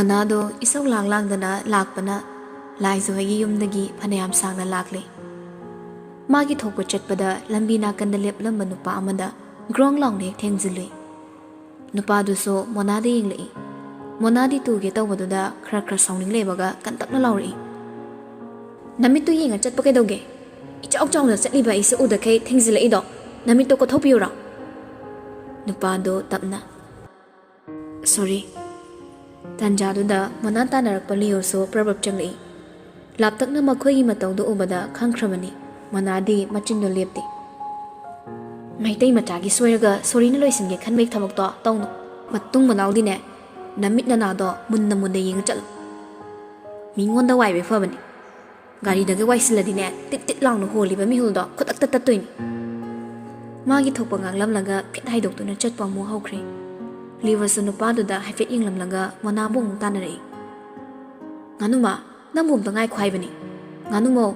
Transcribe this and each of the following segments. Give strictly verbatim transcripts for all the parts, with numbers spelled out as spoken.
ꯃꯣꯅꯥꯗꯣ ꯏꯁꯧ ꯂꯥꯡ ꯂꯥꯡꯗꯅ ꯂꯥꯛꯄꯅ ꯂꯥꯏꯖ ꯍꯣꯏꯒꯤ ꯌꯨꯝꯗꯒꯤ ꯐꯅꯌꯥꯝ ꯁꯥꯡꯅ ꯂꯥꯛꯂꯦ꯫ ꯃꯥꯒꯤ ꯊꯣꯛꯄ ꯆꯠꯄꯗ ꯂꯝꯕꯤ ꯅꯥꯀꯟꯗ ꯂꯦꯞꯂꯝꯕ ꯅꯨꯄꯥ ꯑꯃꯗ ꯒ꯭ꯔꯣꯡ ꯂꯥꯎꯅ ꯍꯦꯛ ꯊꯦꯡꯖꯤꯜꯂꯨꯏ꯫ ꯅꯨꯄꯥꯗꯨꯁꯨ ꯃꯣꯅꯥꯗ ꯌꯦꯡꯂꯛꯏ꯫ ꯃꯣꯅꯥꯗꯤ ꯇꯨꯒꯦ ꯇꯧꯕꯗꯨꯗ ꯈꯔ ꯈꯔ ꯁꯥꯎꯅꯤꯡ ꯂꯩꯕꯒ ꯀꯟꯇꯛꯅ ꯂꯥꯎꯔꯛꯏ, "ꯅꯃꯤꯠꯇꯨ ꯌꯦꯡꯉ ꯆꯠꯄ ꯀꯩꯗꯧꯒꯦ? ꯏꯆꯥꯎ ꯆꯥꯎꯅ ꯆꯠꯂꯤꯕ ꯑꯩꯁꯦ ꯎꯗꯈꯩ ꯊꯦꯡꯖꯤꯜꯂꯛꯏꯗꯣ? ꯅꯃꯤꯠꯇꯣ ꯀꯣꯠꯊꯣꯛꯄꯤꯌꯨꯔꯣ?" ꯅꯨꯄꯥꯗꯣ ꯇꯞꯅ, "ꯁꯣꯔꯤ꯫" ꯇꯥꯟꯖꯥꯗꯨꯗ ꯃꯣꯅꯥ ꯇꯥꯟꯅꯔꯛꯄ ꯂꯤꯌꯣꯁꯨ ꯄ꯭ꯔꯞ ꯄ꯭ꯔꯞ ꯆꯪꯂꯛꯏ꯫ ꯂꯥꯞꯇꯛꯅ ꯃꯈꯣꯏꯒꯤ ꯃꯇꯧꯗꯨ ꯎꯕꯗ ꯈꯪꯈ꯭ꯔꯕꯅꯤ꯫ ꯃꯣꯅꯥꯗꯤ ꯃꯆꯤꯟꯗꯣ ꯂꯦꯞꯇꯦ꯫ "ꯃꯩꯇꯩ ꯃꯆꯥꯒꯤ ꯁꯣꯏꯔꯒ ꯁꯣꯔꯤꯅ ꯂꯣꯏꯁꯤꯟꯒꯦ ꯈꯟꯕꯒꯤ ꯊꯕꯛꯇꯣ ꯇꯧꯅꯨ꯫ ꯃꯇꯨꯡ ꯃꯅꯥꯎꯗꯤꯅꯦ, ꯅꯃꯤꯠ ꯅꯅꯥꯗꯣ ꯃꯨꯟꯅ ꯃꯨꯟꯅ ꯌꯦꯡꯉ ꯆꯠꯂꯨ꯫ ꯃꯤꯉꯣꯟꯗ ꯋꯥꯏꯕꯩ ꯐꯕꯅꯤ꯫ ꯒꯥꯔꯤꯗꯒ ꯋꯥꯏꯁꯤꯜꯂꯗꯤꯅꯦ, ꯇꯤꯠ ꯇꯤꯠ ꯂꯥꯎꯅ ꯍꯣꯜꯂꯤꯕ ꯃꯤꯍꯨꯜꯗꯣ ꯈꯨꯗꯛꯇ ꯇꯠꯇꯣꯏꯅꯤ꯫" ꯃꯥꯒꯤ ꯊꯣꯛꯄ ꯉꯥꯡꯂꯝꯂꯒ ꯐꯤꯠ ꯍꯥꯏꯗꯣꯛꯇꯨꯅ ꯆꯠꯄ ꯑꯃꯨꯛ ꯍꯧꯈ꯭ꯔꯦ꯫ ꯂꯤꯌꯣꯁꯨ ꯅꯨꯄꯥꯗꯨꯗ ꯍꯥꯏꯐꯦꯠ ꯌꯦꯡꯂꯝꯂꯒ ꯃꯣꯅꯥꯕꯨ ꯑꯃꯨꯛ ꯇꯥꯟꯅꯔꯛꯏ꯫ "ꯉꯥꯅꯨꯃ, ꯅꯪꯕꯨ ꯑꯝꯇ ꯉꯥꯏꯈꯣ ꯍꯥꯏꯕꯅꯤ꯫ ꯉꯥꯅꯨꯃꯧ!"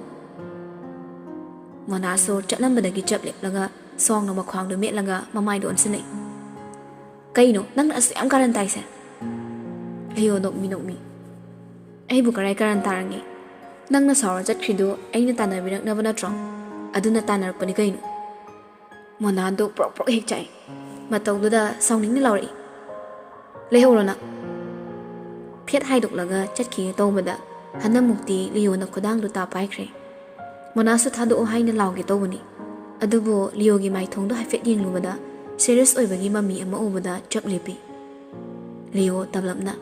ꯃꯣꯅꯥꯁꯨ ꯆꯠꯂꯝꯕꯗꯒꯤ ꯆꯞ ꯂꯦꯞꯂꯒ ꯁꯣꯡꯅ ꯃꯈ꯭ꯋꯥꯡꯗꯨ ꯃꯦꯠꯂꯒ ꯃꯃꯥꯏꯗꯨ ꯑꯣꯟꯁꯤꯜꯂꯛꯏ꯫ "ꯀꯩꯅꯣ ꯅꯪꯅ ꯑꯁꯨꯛ ꯌꯥꯝ ꯀꯥꯔꯟ ꯇꯥꯏꯁꯦ?" ꯂꯤꯌꯣ ꯅꯣꯛꯃꯤ ꯅꯣꯛꯃꯤ꯫ "ꯑꯩꯕꯨ ꯀꯔꯥꯏ ꯀꯥꯔꯟ ꯇꯥꯔꯅꯤ? ꯅꯪꯅ ꯁꯥꯎꯔ ꯆꯠꯈ꯭ꯔꯤꯗꯨ ꯑꯩꯅ ꯇꯥꯟꯅꯕꯤꯔꯛꯅꯕ ꯅꯠꯇ꯭ꯔꯣ? ꯑꯗꯨꯅ ꯇꯥꯟꯅꯔꯛꯄꯅꯤ ꯀꯩꯅꯣ꯫" ꯃꯣꯅꯥꯗꯣ ꯄ꯭ꯔꯣꯛ ꯄ꯭ꯔꯣꯛ ꯍꯦꯛ ꯆꯥꯛꯏ꯫ ꯃꯇꯧꯗꯨꯗ ꯁꯥꯎꯅꯤꯡꯅ ꯂꯥꯎꯔꯛꯏ, "ꯂꯩꯍꯧꯔꯣ ꯅꯪ!" ꯐꯦꯠ ꯍꯥꯏꯗꯣꯛꯂꯒ ꯆꯠꯈꯤꯒꯦ ꯇꯧꯕꯗ ꯍꯟꯗꯛꯃꯨꯛꯇꯤ ꯂꯤꯌꯣꯅ ꯈꯨꯗꯥꯡꯗꯨ ꯇꯥ ꯄꯥꯏꯈ꯭ꯔꯦ꯫ ꯃꯣꯅꯥꯁꯨ ꯊꯥꯗꯣꯛꯑꯣ ꯍꯥꯏꯅ ꯂꯥꯎꯒꯦ ꯇꯧꯕꯅꯤ꯫ ꯑꯗꯨꯕꯨ ꯂꯤꯌꯣꯒꯤ ꯃꯥꯏꯊꯣꯡꯗꯣ ꯍꯥꯏꯐꯦꯠ ꯌꯦꯡꯂꯨꯕꯗ ꯁꯦꯔꯤꯌꯁ ꯑꯣꯏꯕꯒꯤ ꯃꯃꯤ ꯑꯃ ꯎꯕꯗ ꯆꯞ ꯂꯦꯞꯄꯤ꯫ ꯂꯤꯌꯣ ꯇꯞꯂꯞꯅ,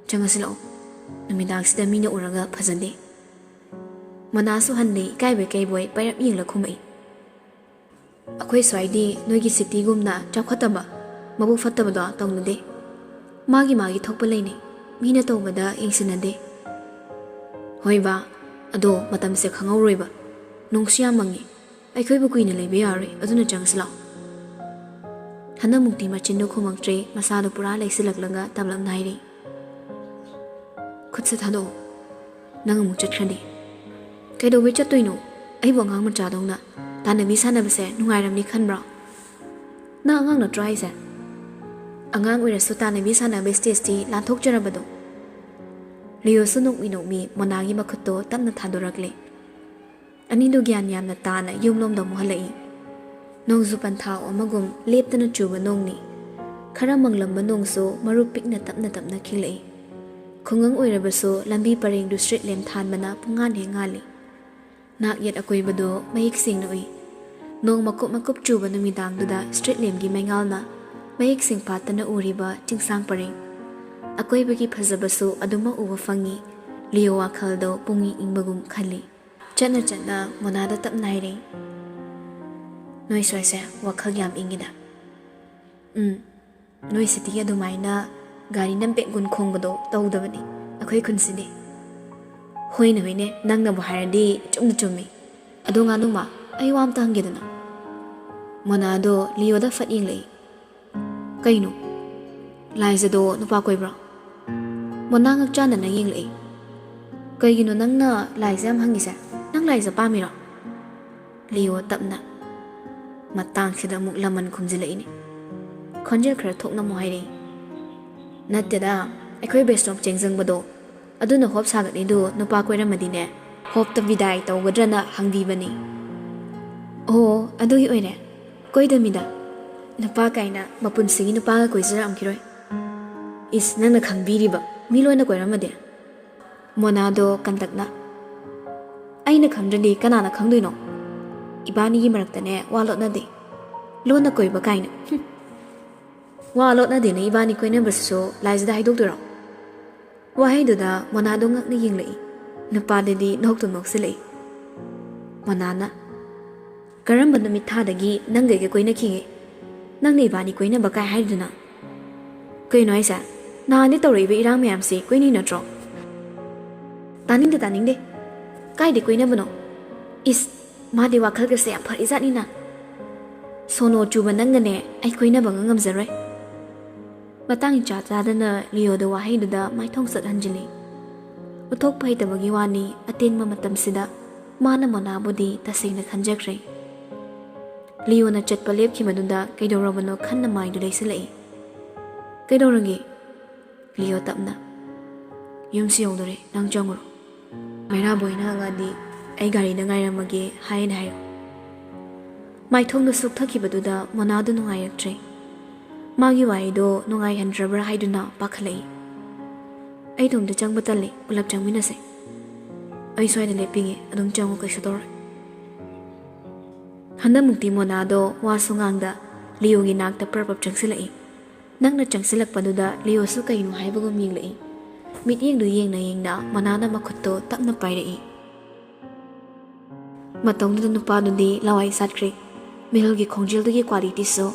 "ꯆꯪꯉꯁꯤ ꯂꯥꯛꯑꯣ꯫ ꯅꯨꯃꯤꯗꯥꯡꯁꯤꯗ ꯃꯤꯅ ꯎꯔꯒ ꯐꯖꯗꯦ꯫" ꯃꯣꯅꯥꯁꯨ ꯍꯟꯗꯦ, ꯏꯀꯥꯏꯕꯣꯏ ꯀꯩꯕꯣꯏ ꯄꯥꯏꯔꯞ ꯌꯦꯡꯂ ꯈꯨꯝꯃꯛꯏ꯫ "ꯑꯩꯈꯣꯏ ꯁ꯭ꯋꯥꯏꯗꯤ ꯅꯣꯏꯒꯤ ꯁꯤꯇꯤꯒꯨꯝꯅ ꯆꯥꯎꯈꯠꯇꯕ, ꯃꯕꯨꯛ ꯐꯠꯇꯕꯗꯣ ꯇꯧꯅꯗꯦ꯫ ꯃꯥꯒꯤ ꯃꯥꯒꯤ ꯊꯣꯛꯄ ꯂꯩꯅꯩ꯫ ꯃꯤꯅ ꯇꯧꯕꯗ ꯌꯦꯡꯁꯤꯟꯅꯗꯦ꯫" "ꯍꯣꯏꯕ, ꯑꯗꯣ ꯃꯇꯝꯁꯦ ꯈꯪꯍꯧꯔꯣꯏꯕ꯫ ꯅꯣꯡꯁꯨ ꯌꯥꯝ ꯃꯪꯉꯤ꯫ ꯑꯩꯈꯣꯏꯕꯨ ꯀꯨꯏꯅ ꯂꯩꯕ ꯌꯥꯔꯣꯏ, ꯑꯗꯨꯅ ꯆꯪꯉꯁꯤ ꯂꯥꯛꯑꯣ꯫" ꯍꯟꯗꯛꯃꯨꯛꯇꯤ ꯃꯆꯤꯟꯗꯨ ꯈꯨꯝꯃꯛꯇ꯭ꯔꯦ, ꯃꯁꯥꯗꯨ ꯄꯨꯔꯥ ꯂꯩꯁꯤꯜꯂꯛꯂꯒ ꯇꯞꯂꯞꯅ ꯍꯥꯏꯔꯛꯏ, "ꯈꯨꯠꯁꯦ ꯊꯥꯗꯣꯛꯑꯣ, ꯅꯪ ꯑꯃꯨꯛ ꯆꯠꯈ꯭ꯔꯗꯤ꯫" "ꯀꯩꯗꯧꯕꯩ ꯆꯠꯇꯣꯏꯅꯣ? ꯑꯩꯕꯨ ꯑꯉꯥꯡ ꯃꯆꯥꯗꯧꯅ ꯇꯥꯟꯅꯕꯤ ꯁꯥꯟꯅꯕꯁꯦ ꯅꯨꯡꯉꯥꯏꯔꯝꯅꯤ ꯈꯟꯕ꯭ꯔꯣ? ꯅꯪ ꯑꯉꯥꯡ ꯅꯠꯇ꯭ꯔꯣ ꯍꯥꯏꯁꯦ?" ꯑꯉꯥꯡ ꯑꯣꯏꯔꯁꯨ ꯇꯥꯟꯅꯕꯤ ꯁꯥꯟꯅꯕ ꯁ꯭ꯇꯦꯖꯇꯤ ꯂꯥꯟꯊꯣꯛꯆꯔꯕꯗꯣ꯫ ꯂꯤꯌꯣꯁꯨ ꯅꯣꯛꯃꯤ ꯅꯣꯛꯃꯤ ꯃꯣꯅꯥꯒꯤ ꯃꯈꯨꯠꯇꯣ ꯇꯞꯅ ꯊꯥꯗꯣꯔꯛꯂꯦ꯫ ꯑꯅꯤꯗꯨ ꯒ꯭ꯌꯥꯟ ꯌꯥꯝꯅ ꯇꯥꯅ ꯌꯨꯝꯂꯣꯝꯗ ꯑꯃꯨꯛ ꯍꯜꯂꯛꯏ꯫ ꯅꯣꯡꯖꯨ ꯄꯟꯊꯥ ꯑꯃꯒꯨꯝ ꯂꯦꯞꯇꯅ ꯆꯨꯕ ꯅꯣꯡꯅꯤ꯫ ꯈꯔ ꯃꯪꯂꯝꯕ ꯅꯣꯡꯁꯨ ꯃꯔꯨ ꯄꯤꯛꯅ ꯇꯞꯅ ꯇꯞꯅ ꯈꯤꯛꯂꯛꯏ꯫ ꯈꯨꯡꯒꯪ ꯑꯣꯏꯔꯕꯁꯨ ꯂꯝꯕꯤ ꯄꯔꯦꯡꯗꯨ ꯁ꯭ꯇ꯭ꯔꯤꯠ ꯂꯦꯝꯞ ꯊꯥꯟꯕꯅ ꯄꯨꯡꯉꯥꯟ ꯍꯦꯛ ꯉꯥꯜꯂꯤ꯫ ꯅꯥꯛ ꯌꯦꯠ ꯑꯀꯣꯏꯕꯗꯨ ꯃꯌꯦꯛ ꯁꯦꯡꯅ ꯎꯏ꯫ ꯅꯣꯡ ꯃꯀꯨꯞ ꯃꯀꯨꯞ ꯆꯨꯕ ꯅꯨꯃꯤꯗꯥꯡꯗꯨꯗ ꯁ꯭ꯇ꯭ꯔꯤꯠ ꯂꯦꯝꯞꯀꯤ ꯃꯩꯉꯥꯜꯅ ꯃꯌꯦꯛ ꯁꯦꯡꯐꯥꯠꯇꯅ ꯎꯔꯤꯕ ꯆꯤꯡꯁꯥꯡ ꯄꯔꯦꯡ꯫ ꯑꯀꯣꯏꯕꯒꯤ ꯐꯖꯕꯁꯨ ꯑꯗꯨꯃꯛ ꯎꯕ ꯐꯪꯏ꯫ ꯂꯤꯌꯣ ꯋꯥꯈꯜꯗꯣ ꯄꯨꯡꯏꯪ ꯏꯪꯕꯒꯨꯝ ꯈꯜꯂꯤ꯫ ꯆꯠꯅ ꯆꯠꯅ ꯃꯣꯅꯥꯗ ꯇꯞꯅ ꯍꯥꯏꯔꯦ, "ꯅꯣꯏ ꯁ꯭ꯋꯥꯏꯁꯦ ꯋꯥꯈꯜ ꯌꯥꯝ ꯏꯪꯉꯤꯗ꯫ ꯎꯝ, ꯅꯣꯏ ꯁꯤꯇꯤꯒꯤ ꯑꯗꯨꯃꯥꯏꯅ ꯒꯥꯔꯤꯅ ꯕꯦꯛꯒꯨꯟ ꯈꯣꯡꯕꯗꯣ ꯇꯧꯗꯕꯅꯤ ꯑꯩꯈꯣꯏ ꯈꯨꯟꯁꯤꯗꯤ꯫" "ꯍꯣꯏꯅꯦ, ꯍꯣꯏꯅꯦ, ꯅꯪꯅꯕꯨ ꯍꯥꯏꯔꯗꯤ ꯆꯨꯝꯅ ꯆꯨꯝꯃꯤ꯫ ꯑꯗꯣ ꯉꯥꯅꯨꯃ, ꯑꯩ ꯋꯥ ꯑꯝꯇ ꯍꯪꯒꯦꯗꯅ?" ꯃꯣꯅꯥꯗꯣ ꯂꯤꯌꯣꯗ ꯐꯠ ꯌꯦꯡꯂꯛꯏ꯫ "ꯀꯩꯅꯣ? ꯂꯥꯏꯖꯗꯣ ꯅꯨꯄꯥ ꯀꯣꯏꯕ꯭ꯔꯣ?" ꯃꯣꯅꯥ ꯉꯛꯆꯥꯟꯅꯅ ꯌꯦꯡꯂꯛꯏ꯫ "ꯀꯩꯒꯤꯅꯣ ꯅꯪꯅ ꯂꯥꯏꯖ ꯌꯥꯝ ꯍꯪꯉꯤꯁꯦ? ꯅꯪ ꯂꯥꯏꯖ ꯄꯥꯝꯃꯤꯔꯣ?" ꯂꯤꯌꯣ ꯇꯞꯅ꯫ ꯃꯇꯥꯡꯁꯤꯗ ꯑꯃꯨꯛ ꯂꯃꯟ ꯈꯨꯝꯖꯤꯜꯂꯛꯏꯅꯦ꯫ ꯈꯣꯟꯖꯦꯜ ꯈꯔ ꯊꯣꯛꯅ ꯑꯃꯨꯛ ꯍꯥꯏꯔꯛꯏ꯫ "ꯅꯠꯇꯦꯗ, ꯑꯩꯈꯣꯏ ꯕꯦꯁꯇꯣꯞ ꯆꯦꯡ ꯆꯪꯕꯗꯣ, ꯑꯗꯨꯅ ꯍꯣꯞ ꯁꯥꯒꯠꯂꯤꯗꯨ ꯅꯨꯄꯥ ꯀꯣꯏꯔꯝꯃꯗꯤꯅꯦ, ꯍꯣꯞꯇ ꯕꯤꯗꯥꯏ ꯇꯧꯒꯗ꯭ꯔꯅ ꯍꯪꯕꯤꯕꯅꯤ꯫" "ꯑꯣ, ꯑꯗꯨꯒꯤ ꯑꯣꯏꯔꯦ꯫ ꯀꯣꯏꯗꯃꯤꯗ꯫ ꯅꯨꯄꯥ ꯀꯥꯏꯅ ꯃꯄꯨꯟꯁꯤꯒꯤ ꯅꯨꯄꯥꯒ ꯀꯣꯏꯖꯔꯛꯑꯝꯈꯤꯔꯣꯏ꯫" "ꯏꯁ, ꯅꯪꯅ ꯈꯪꯕꯤꯔꯤꯕ? ꯃꯤ ꯂꯣꯏꯅ ꯀꯣꯏꯔꯝꯃꯗꯤ?" ꯃꯣꯅꯥꯗꯣ ꯀꯟꯇꯛꯅ꯫ "ꯑꯩꯅ ꯈꯪꯗ꯭ꯔꯗꯤ ꯀꯅꯥꯅ ꯈꯪꯗꯣꯏꯅꯣ? ꯏꯕꯥꯅꯤꯒꯤ ꯃꯔꯛꯇꯅꯦ ꯋꯥ ꯂꯣꯠꯅꯗꯦ꯫ ꯂꯣꯟꯅ ꯀꯣꯏꯕ ꯀꯥꯏꯅ꯫ ꯍꯨꯝ꯫ ꯋꯥ ꯂꯣꯠꯅꯗꯦꯅ ꯏꯕꯥꯅꯤ ꯀꯣꯏꯅꯕꯁꯤꯁꯨ ꯂꯥꯏꯖꯗ ꯍꯥꯏꯗꯣꯛꯇꯣꯏꯔꯣ?" ꯋꯥꯍꯩꯗꯨꯗ ꯃꯣꯅꯥꯗꯣ ꯉꯛꯅ ꯌꯦꯡꯂꯛꯏ꯫ ꯅꯨꯄꯥꯗꯗꯤ ꯅꯣꯛꯇꯨ ꯅꯣꯛꯁꯤꯜꯂꯛꯏ꯫ ꯃꯣꯅꯥꯅ, "ꯀꯔꯝꯕ ꯅꯨꯃꯤꯠ ꯊꯥꯗꯒꯤ ꯅꯪꯒ ꯑꯩꯒ ꯀꯣꯏꯅꯈꯤꯒꯦ? ꯅꯪꯅ ꯏꯕꯥꯅꯤ ꯀꯣꯏꯅꯕ ꯀꯥꯏ ꯍꯥꯏꯔꯤꯗꯨꯅ? ꯀꯩꯅꯣ ꯍꯥꯏꯁꯦ? ꯅꯍꯥꯟꯗꯤ ꯇꯧꯔꯛꯏꯕ ꯏꯔꯥꯡ ꯃꯌꯥꯝꯁꯤ ꯀꯣꯏꯅꯩ ꯅꯠꯇ꯭ꯔꯣ?" "ꯇꯥꯅꯤꯡꯗꯦ, ꯇꯥꯅꯤꯡꯗꯦ꯫ ꯀꯥꯏꯗꯩ ꯀꯣꯏꯅꯕꯅꯣ? ꯏꯁ, ꯃꯥꯗꯤ ꯋꯥꯈꯜꯒꯁꯦ ꯌꯥꯝ ꯐꯔꯤꯖꯥꯠꯅꯤꯅ꯫ ꯁꯣꯅꯣ ꯆꯨꯕ ꯅꯪꯒꯅꯦ ꯑꯩ ꯀꯣꯏꯅꯕꯒ ꯉꯝꯖꯔꯣꯏ꯫" ꯃꯇꯥꯡ ꯏꯆꯥ ꯆꯥꯗꯅ ꯂꯤꯌꯣꯗ ꯋꯥꯍꯩꯗꯨꯗ ꯃꯥꯏꯊꯣꯡ ꯆꯠꯍꯟꯖꯤꯜꯂꯤ꯫ ꯎꯠꯊꯣꯛꯄ ꯍꯩꯇꯕꯒꯤ ꯋꯥꯅꯤ, ꯑꯇꯦꯟꯕ ꯃꯇꯝꯁꯤꯗ ꯃꯥꯅ ꯃꯣꯅꯥꯕꯨꯗꯤ ꯇꯁꯦꯡꯅ ꯈꯟꯖꯈ꯭ꯔꯦ꯫ ꯂꯤꯌꯣꯅ ꯆꯠꯄ ꯂꯦꯞꯈꯤꯕꯗꯨꯗ ꯀꯩꯗꯧꯔꯕꯅꯣ ꯈꯟꯅ ꯃꯥꯏꯗꯨ ꯂꯩꯁꯤꯜꯂꯛꯏ꯫ "ꯀꯩꯗꯧꯔꯒꯦ?" ꯂꯤꯌꯣ ꯇꯞꯅ꯫ "ꯌꯨꯝꯁꯨ ꯌꯧꯗꯣꯔꯦ, ꯅꯪ ꯆꯪꯉꯨꯔꯣ꯫ ꯃꯩꯔꯥꯕꯣꯏꯅ ꯍꯪꯉꯛꯑꯗꯤ ꯑꯩ ꯒꯥꯔꯤꯗ ꯉꯥꯏꯔꯝꯃꯒꯦ ꯍꯥꯏꯅ ꯍꯥꯏꯌꯨ꯫" ꯃꯥꯏꯊꯣꯡꯗ ꯁꯨꯛ ꯊꯛꯈꯤꯕꯗꯨꯗ ꯃꯣꯅꯥꯗꯨ ꯅꯨꯡꯉꯥꯏꯔꯛꯇ꯭ꯔꯦ꯫ ꯃꯥꯒꯤ ꯋꯥꯔꯤꯗꯣ ꯅꯨꯡꯉꯥꯏꯍꯟꯗ꯭ꯔꯕ꯭ꯔꯥ ꯍꯥꯏꯗꯨꯅ ꯄꯥꯈꯠꯂꯛꯏ꯫ "ꯑꯩ ꯏꯇꯣꯝꯇ ꯆꯪꯕ ꯇꯜꯂꯤ, ꯄꯨꯂꯞ ꯆꯪꯃꯤꯟꯅꯁꯦ꯫ ꯑꯩ ꯁ꯭ꯋꯥꯏꯗ ꯂꯦꯞꯄꯤꯒꯦ, ꯑꯗꯨꯝ ꯆꯪꯉꯨ, ꯀꯩꯁꯨ ꯇꯧꯔꯣꯏ꯫" ꯍꯟꯗꯛꯃꯨꯛꯇꯤ ꯃꯣꯅꯥꯗꯣ ꯋꯥꯁꯨ ꯉꯥꯡꯗ ꯂꯤꯌꯣꯒꯤ ꯅꯥꯛꯇ ꯄ꯭ꯔꯞ ꯄ꯭ꯔꯞ ꯆꯪꯁꯤꯜꯂꯛꯏ꯫ ꯅꯛꯅ ꯆꯪꯁꯤꯜꯂꯛꯄꯗꯨꯗ ꯂꯤꯌꯣꯁꯨ ꯀꯩꯅꯣ ꯍꯥꯏꯕꯒꯨꯝ ꯌꯦꯡꯂꯛꯏ꯫ ꯃꯤꯠꯌꯦꯡꯗꯨ ꯌꯦꯡꯅ ꯌꯦꯡꯅ ꯃꯣꯅꯥꯅ ꯃꯈꯨꯠꯇꯣ ꯇꯞꯅ ꯄꯥꯏꯔꯛꯏ꯫ ꯃꯇꯧꯗꯨꯗ ꯅꯨꯄꯥꯗꯨꯗꯤ ꯂꯋꯥꯏ ꯁꯥꯠꯈ꯭ꯔꯦ꯫ ꯃꯤꯍꯨꯜꯒꯤ ꯈꯣꯡꯖꯦꯜꯗꯨꯒꯤ ꯀ꯭ꯋꯥꯂꯤꯇꯤꯁꯨ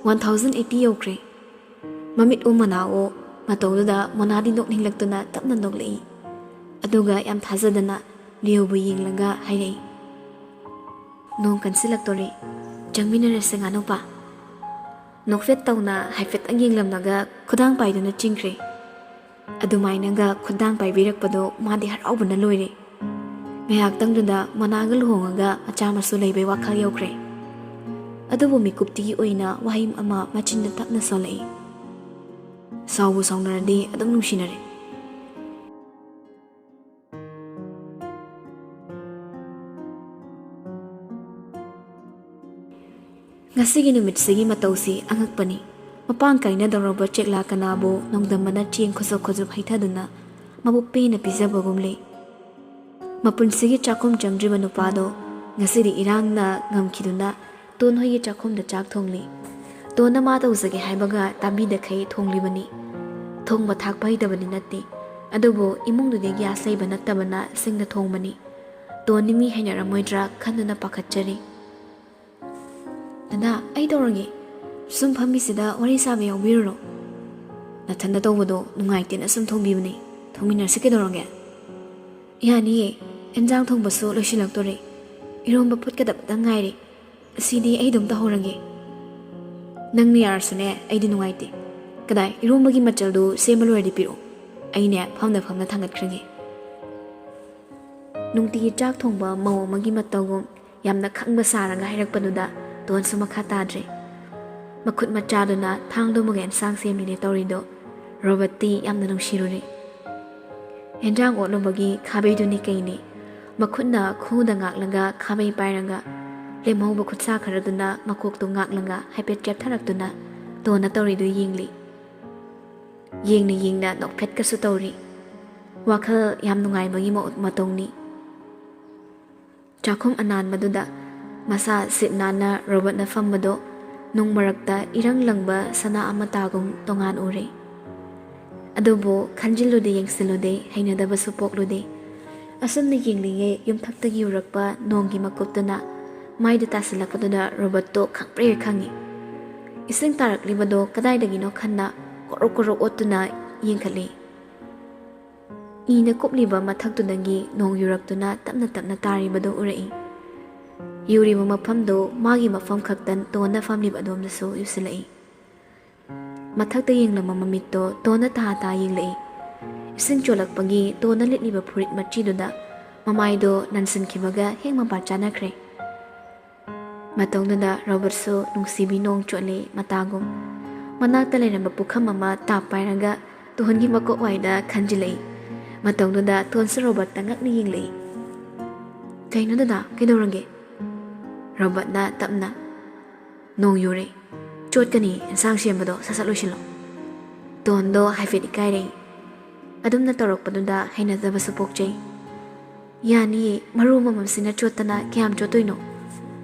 ꯋꯥꯟ ꯊꯥꯎꯖꯟ ꯑꯩꯠꯇꯤ ꯌꯧꯈ꯭ꯔꯦ꯫ ꯃꯃꯤꯠ ꯎ ꯃꯅꯥ ꯎ꯫ ꯃꯇꯧꯗꯨꯗ ꯃꯣꯅꯥꯗꯤ ꯅꯣꯛꯅꯤꯡꯂꯛꯇꯨꯅ ꯇꯞꯅ ꯅꯣꯛꯂꯛꯏ꯫ ꯑꯗꯨꯒ ꯌꯥꯝ ꯊꯥꯖꯗꯅ ꯂꯤꯌꯣꯕꯨ ꯌꯦꯡꯂꯒ ꯍꯥꯏꯔꯛꯏ, "ꯅꯣꯡ ꯀꯟꯁꯤꯜꯂꯛꯇꯣꯔꯦ, ꯆꯪꯃꯤꯟꯅꯔꯁꯦ ꯉꯥꯅꯨꯄꯥ꯫" ꯅꯣꯛꯐꯦꯠ ꯇꯧꯅ ꯍꯥꯏꯐꯦꯠꯇꯪ ꯌꯦꯡꯂꯝꯂꯒ ꯈꯨꯗꯥꯡ ꯄꯥꯏꯗꯨꯅ ꯆꯤꯡꯈ꯭ꯔꯦ꯫ ꯑꯗꯨꯃꯥꯏꯅꯒ ꯈꯨꯗꯥꯡ ꯄꯥꯏꯕꯤꯔꯛꯄꯗꯣ ꯃꯥꯗꯤ ꯍꯔꯥꯎꯕꯅ ꯂꯣꯏꯔꯦ꯫ ꯉꯥꯏꯍꯥꯛꯇꯪꯗꯨꯗ ꯃꯣꯅꯥꯒ ꯂꯨꯍꯣꯡꯉꯒ ꯃꯆꯥ ꯃꯁꯨ ꯂꯩꯕꯩ ꯋꯥꯈꯜ ꯌꯧꯈ꯭ꯔꯦ꯫ ꯑꯗꯨꯕꯨ ꯃꯤꯀꯨꯞꯇꯤꯒꯤ ꯑꯣꯏꯅ ꯋꯥꯍꯩ ꯑꯃ ꯃꯆꯤꯟꯗ ꯇꯞꯅ ꯁꯣꯜꯂꯛꯏ, "ꯁꯥꯎꯕꯨ ꯁꯥꯎꯅꯔꯗꯤ ꯑꯗꯨꯝ ꯅꯨꯡꯁꯤꯅꯔꯦ꯫" ꯉꯁꯤꯒꯤ ꯅꯨꯃꯤꯠꯁꯤꯒꯤ ꯃꯇꯧꯁꯤ ꯑꯉꯛꯄꯅꯤ꯫ ꯃꯄꯥꯡ ꯀꯥꯏꯅꯗꯧꯔꯕ ꯆꯦꯛꯂꯥ ꯀꯅꯥꯕꯨ ꯅꯣꯡꯗꯝꯕꯅ ꯆꯦꯡ ꯈꯨꯖꯞ ꯈꯨꯖꯞ ꯍꯩꯊꯗꯨꯅ ꯃꯕꯨꯛ ꯄꯦꯟꯅ ꯄꯤꯖꯕꯒꯨꯝꯂꯤ꯫ ꯃꯄꯨꯟꯁꯤꯒꯤ ꯆꯥꯛꯈꯨꯝ ꯆꯪꯗ꯭ꯔꯤꯕ ꯅꯨꯄꯥꯗꯣ ꯉꯁꯤꯗꯤ ꯏꯔꯥꯡꯅ ꯉꯝꯈꯤꯗꯨꯅ ꯇꯣꯟ ꯍꯣꯏꯒꯤ ꯆꯥꯛꯈꯨꯝꯗ ꯆꯥꯛ ꯊꯣꯡꯂꯤ꯫ ꯇꯣꯟꯅ ꯃꯥ ꯇꯧꯖꯒꯦ ꯍꯥꯏꯕꯒ ꯇꯥꯕꯤꯗꯈꯩ ꯊꯣꯡꯂꯤꯕꯅꯤ꯫ ꯊꯣꯡꯕ ꯊꯥꯛꯄ ꯍꯩꯇꯕꯗꯤ ꯅꯠꯇꯦ, ꯑꯗꯨꯕꯨ ꯏꯃꯨꯡꯗꯨꯗꯤ ꯒ꯭ꯌꯥꯁ ꯂꯩꯕ ꯅꯠꯇꯕꯅ ꯁꯤꯡꯗ ꯊꯣꯡꯕꯅꯤ꯫ ꯇꯣꯟꯅꯤ ꯃꯤ ꯍꯩꯅꯔꯝꯃꯣꯏꯗ꯭ꯔꯥ ꯈꯟꯗꯨꯅ ꯄꯥꯈꯠꯆꯔꯤ꯫ "ꯗꯗꯥ, ꯑꯩ ꯇꯧꯔꯒꯦ꯫ ꯁꯨꯝ ꯐꯝꯃꯤꯁꯤꯗ ꯋꯥꯔꯤ ꯁꯥꯕ ꯌꯥꯎꯕꯤꯔꯨꯔꯣ꯫" "ꯅꯊꯟꯗ ꯇꯧꯕꯗꯣ ꯅꯨꯡꯉꯥꯏꯇꯦꯅ ꯁꯨꯝ ꯊꯣꯡꯕꯤꯕꯅꯦ꯫ ꯊꯣꯡꯃꯤꯟꯅꯔꯁꯤ ꯀꯩꯗꯧꯔꯒꯦ?" "ꯌꯥꯅꯤꯌꯦ, ꯑꯦꯟꯖꯥꯡ ꯊꯣꯡꯕꯁꯨ ꯂꯣꯏꯁꯤꯜꯂꯛꯇꯣꯔꯦ꯫ ꯏꯔꯣꯝꯕ ꯐꯨꯠꯀꯗꯕꯇ ꯉꯥꯏꯔꯦ꯫ ꯑꯁꯤꯗꯤ ꯑꯩ ꯑꯗꯨꯝ ꯇꯧꯍꯧꯔꯒꯦ꯫" "ꯅꯪꯅ ꯌꯥꯔꯁꯨꯅꯦ, ꯑꯩꯗꯤ ꯅꯨꯡꯉꯥꯏꯇꯦ꯫ ꯀꯗꯥꯏ, ꯏꯔꯣꯝꯕꯒꯤ ꯃꯆꯜꯗꯨ ꯁꯦꯝꯕ ꯂꯣꯏꯔꯗꯤ ꯄꯤꯔꯛꯑꯣ꯫ ꯑꯩꯅꯦ ꯐꯝꯅ ꯐꯝꯅ ꯊꯥꯡꯒꯠꯈ꯭ꯔꯒꯦ꯫" ꯅꯨꯡꯇꯤꯒꯤ ꯆꯥꯛ ꯊꯣꯡꯕ ꯃꯧ ꯑꯃꯒꯤ ꯃꯇꯧꯒꯨꯝ ꯌꯥꯝꯅ ꯈꯪꯕ ꯁꯥꯔꯒ ꯍꯥꯏꯔꯛꯄꯗꯨꯗ ꯇꯣꯟꯁꯨ ꯃꯈꯥ ꯇꯥꯗ꯭ꯔꯦ꯫ ꯃꯈꯨꯠ ꯃꯆꯥꯗꯨꯅ ꯊꯥꯡꯗꯨꯃꯒ ꯑꯦꯟꯁꯥꯡ ꯁꯦꯝꯂꯤꯅꯦ ꯇꯧꯔꯤꯗꯣ ꯔꯣꯕꯔꯠꯇꯤ ꯌꯥꯝꯅ ꯅꯨꯡꯁꯤꯔꯨꯔꯦ꯫ ꯑꯦꯟꯖꯥꯡ ꯑꯣꯠꯂꯨꯕꯒꯤ ꯈꯥꯕꯩꯗꯨꯅꯤ ꯀꯩꯅꯤ, ꯃꯈꯨꯠꯅ ꯈꯨꯗ ꯉꯥꯛꯂꯒ ꯈꯥꯕꯩ ꯄꯥꯏꯔꯒ ꯂꯦꯝꯍꯧꯕ ꯈꯨꯠꯁꯥ ꯈꯔꯗꯨꯅ ꯃꯀꯣꯛꯇꯨ ꯉꯥꯛꯂꯒ ꯍꯥꯏꯐꯦꯠ ꯆꯦꯞꯊꯔꯛꯇꯨꯅ ꯇꯣꯟꯅ ꯇꯧꯔꯤꯗꯨ ꯌꯦꯡꯂꯤ꯫ ꯌꯦꯡꯅ ꯌꯦꯡꯅ ꯅꯣꯛꯐꯦꯠꯀꯁꯨ ꯇꯧꯔꯤ꯫ ꯋꯥꯈꯜ ꯌꯥꯝ ꯅꯨꯡꯉꯥꯏꯕꯒꯤ ꯃꯑꯣ-, ꯃꯇꯧꯅꯤ꯫ ꯆꯥꯛꯈꯨꯝ ꯑꯅꯥꯟꯕꯗꯨꯗ ꯃꯁꯥ ꯁꯤꯠ ꯅꯥꯟꯅ ꯔꯣꯕꯔꯠꯅ ꯐꯝꯕꯗꯣ ꯅꯨꯡ ꯃꯔꯛꯇ ꯏꯔꯪ ꯂꯪꯕ ꯁꯅꯥ ꯑꯃꯇꯥꯒꯨꯝ ꯇꯣꯉꯥꯟ ꯎꯔꯦ꯫ ꯑꯗꯨꯕꯨ ꯈꯟꯖꯤꯜꯂꯨꯗꯦ, ꯌꯦꯡꯁꯤꯜꯂꯨꯗꯦ, ꯍꯩꯅꯗꯕꯁꯨ ꯄꯣꯛꯂꯨꯗꯦ꯫ ꯑꯁꯨꯝꯅ ꯌꯦꯡꯂꯤꯉꯩ ꯌꯨꯝꯊꯛꯇꯒꯤ ꯎꯔꯛꯄ ꯅꯣꯡꯒꯤ ꯃꯀꯨꯞꯇꯨꯅ ꯃꯥꯏꯗ ꯇꯥꯁꯤꯜꯂꯛꯄꯗꯨꯗ ꯔꯣꯕꯔꯠꯇꯣ ꯈꯪꯄ꯭ꯔꯦ ꯈꯪꯉꯤ꯫ ꯏꯁꯤꯡ ꯇꯥꯔꯛꯂꯤꯕꯗꯣ ꯀꯗꯥꯏꯗꯒꯤꯅꯣ ꯈꯟꯅ ꯀꯣꯔꯣꯛ ꯀꯣꯔꯣꯛ ꯑꯣꯠꯇꯨꯅ ꯌꯦꯡꯈꯠꯂꯤ꯫ ꯏꯅ ꯀꯨꯞꯂꯤꯕ ꯃꯊꯛꯇꯨꯗꯒꯤ ꯅꯣꯡ ꯌꯨꯔꯛꯇꯨꯅ ꯇꯞꯅ ꯇꯞꯅ ꯇꯥꯔꯤꯕꯗꯨ ꯎꯔꯛꯏ꯫ ꯌꯨꯔꯤꯕ ꯃꯐꯝꯗꯨ ꯃꯥꯒꯤ ꯃꯐꯝ ꯈꯛꯇ ꯇꯣꯟꯅ ꯐꯝꯂꯤꯕ ꯑꯗꯣꯝꯗꯁꯨ ꯌꯨꯁꯤꯜꯂꯛꯏ꯫ ꯃꯊꯛꯇ ꯌꯦꯡꯂꯝꯕ ꯃꯃꯤꯠꯇꯣ ꯇꯣꯟꯅ ꯇꯥ ꯇꯥ ꯌꯦꯡꯂꯛꯏ꯫ ꯏꯁꯤꯡ ꯆꯣꯠꯂꯛꯄꯒꯤ ꯇꯣꯟꯅ ꯂꯤꯠꯂꯤꯕ ꯐꯨꯔꯤꯠ ꯃꯆꯤꯗꯨꯗ ꯃꯃꯥꯏꯗꯣ ꯅꯟꯁꯤꯟꯈꯤꯕꯒ ꯍꯦꯛ ꯃꯄꯥ ꯆꯥꯅꯈ꯭ꯔꯦ꯫ ꯃꯇꯧꯗꯨꯗ ꯔꯣꯕꯔꯠꯁꯨ ꯅꯨꯡꯁꯤꯕꯤ ꯅꯣꯡ ꯆꯣꯠꯂꯤ ꯃꯇꯥꯒꯨꯝ ꯃꯅꯥꯛꯇ ꯂꯩꯔꯝꯕ ꯄꯨꯈꯝ ꯑꯃ ꯇꯥꯞ ꯄꯥꯏꯔꯒ ꯇꯣꯍꯟꯒꯤ ꯃꯀꯣꯛ ꯋꯥꯏꯗ ꯈꯟꯖꯤꯜꯂꯛꯏ꯫ ꯃꯇꯧꯗꯨꯗ ꯇꯣꯟꯁꯨ ꯔꯣꯕꯔꯠꯇ ꯉꯛꯅ ꯌꯦꯡꯂꯛꯏ꯫ "ꯀꯩꯅꯣ ꯗꯗꯥ, ꯀꯩꯗꯧꯔꯒꯦ?" ꯔꯣꯕꯔꯠꯅ ꯇꯞꯅ, "ꯅꯣꯡ ꯌꯨꯔꯦ, ꯆꯣꯠꯀꯅꯤ, ꯑꯦꯟꯁꯥꯡ ꯁꯦꯝꯕꯗꯣ ꯁꯠ ꯁꯠ ꯂꯣꯏꯁꯤꯜꯂꯣ꯫" ꯇꯣꯟꯗꯣ ꯍꯥꯏꯐꯦꯠ ꯏꯀꯥꯏꯔꯛꯏ꯫ ꯑꯗꯨꯝꯅ ꯇꯧꯔꯛꯄꯗꯨꯗ ꯍꯩꯅꯗꯕꯁꯨ ꯄꯣꯛꯆꯩ꯫ "ꯌꯥꯅꯤꯌꯦ, ꯃꯔꯨ ꯑꯃꯃꯝꯁꯤꯅ ꯆꯣꯠꯇꯅ ꯀꯌꯥꯝ ꯆꯣꯠꯇꯣꯏꯅꯣ?"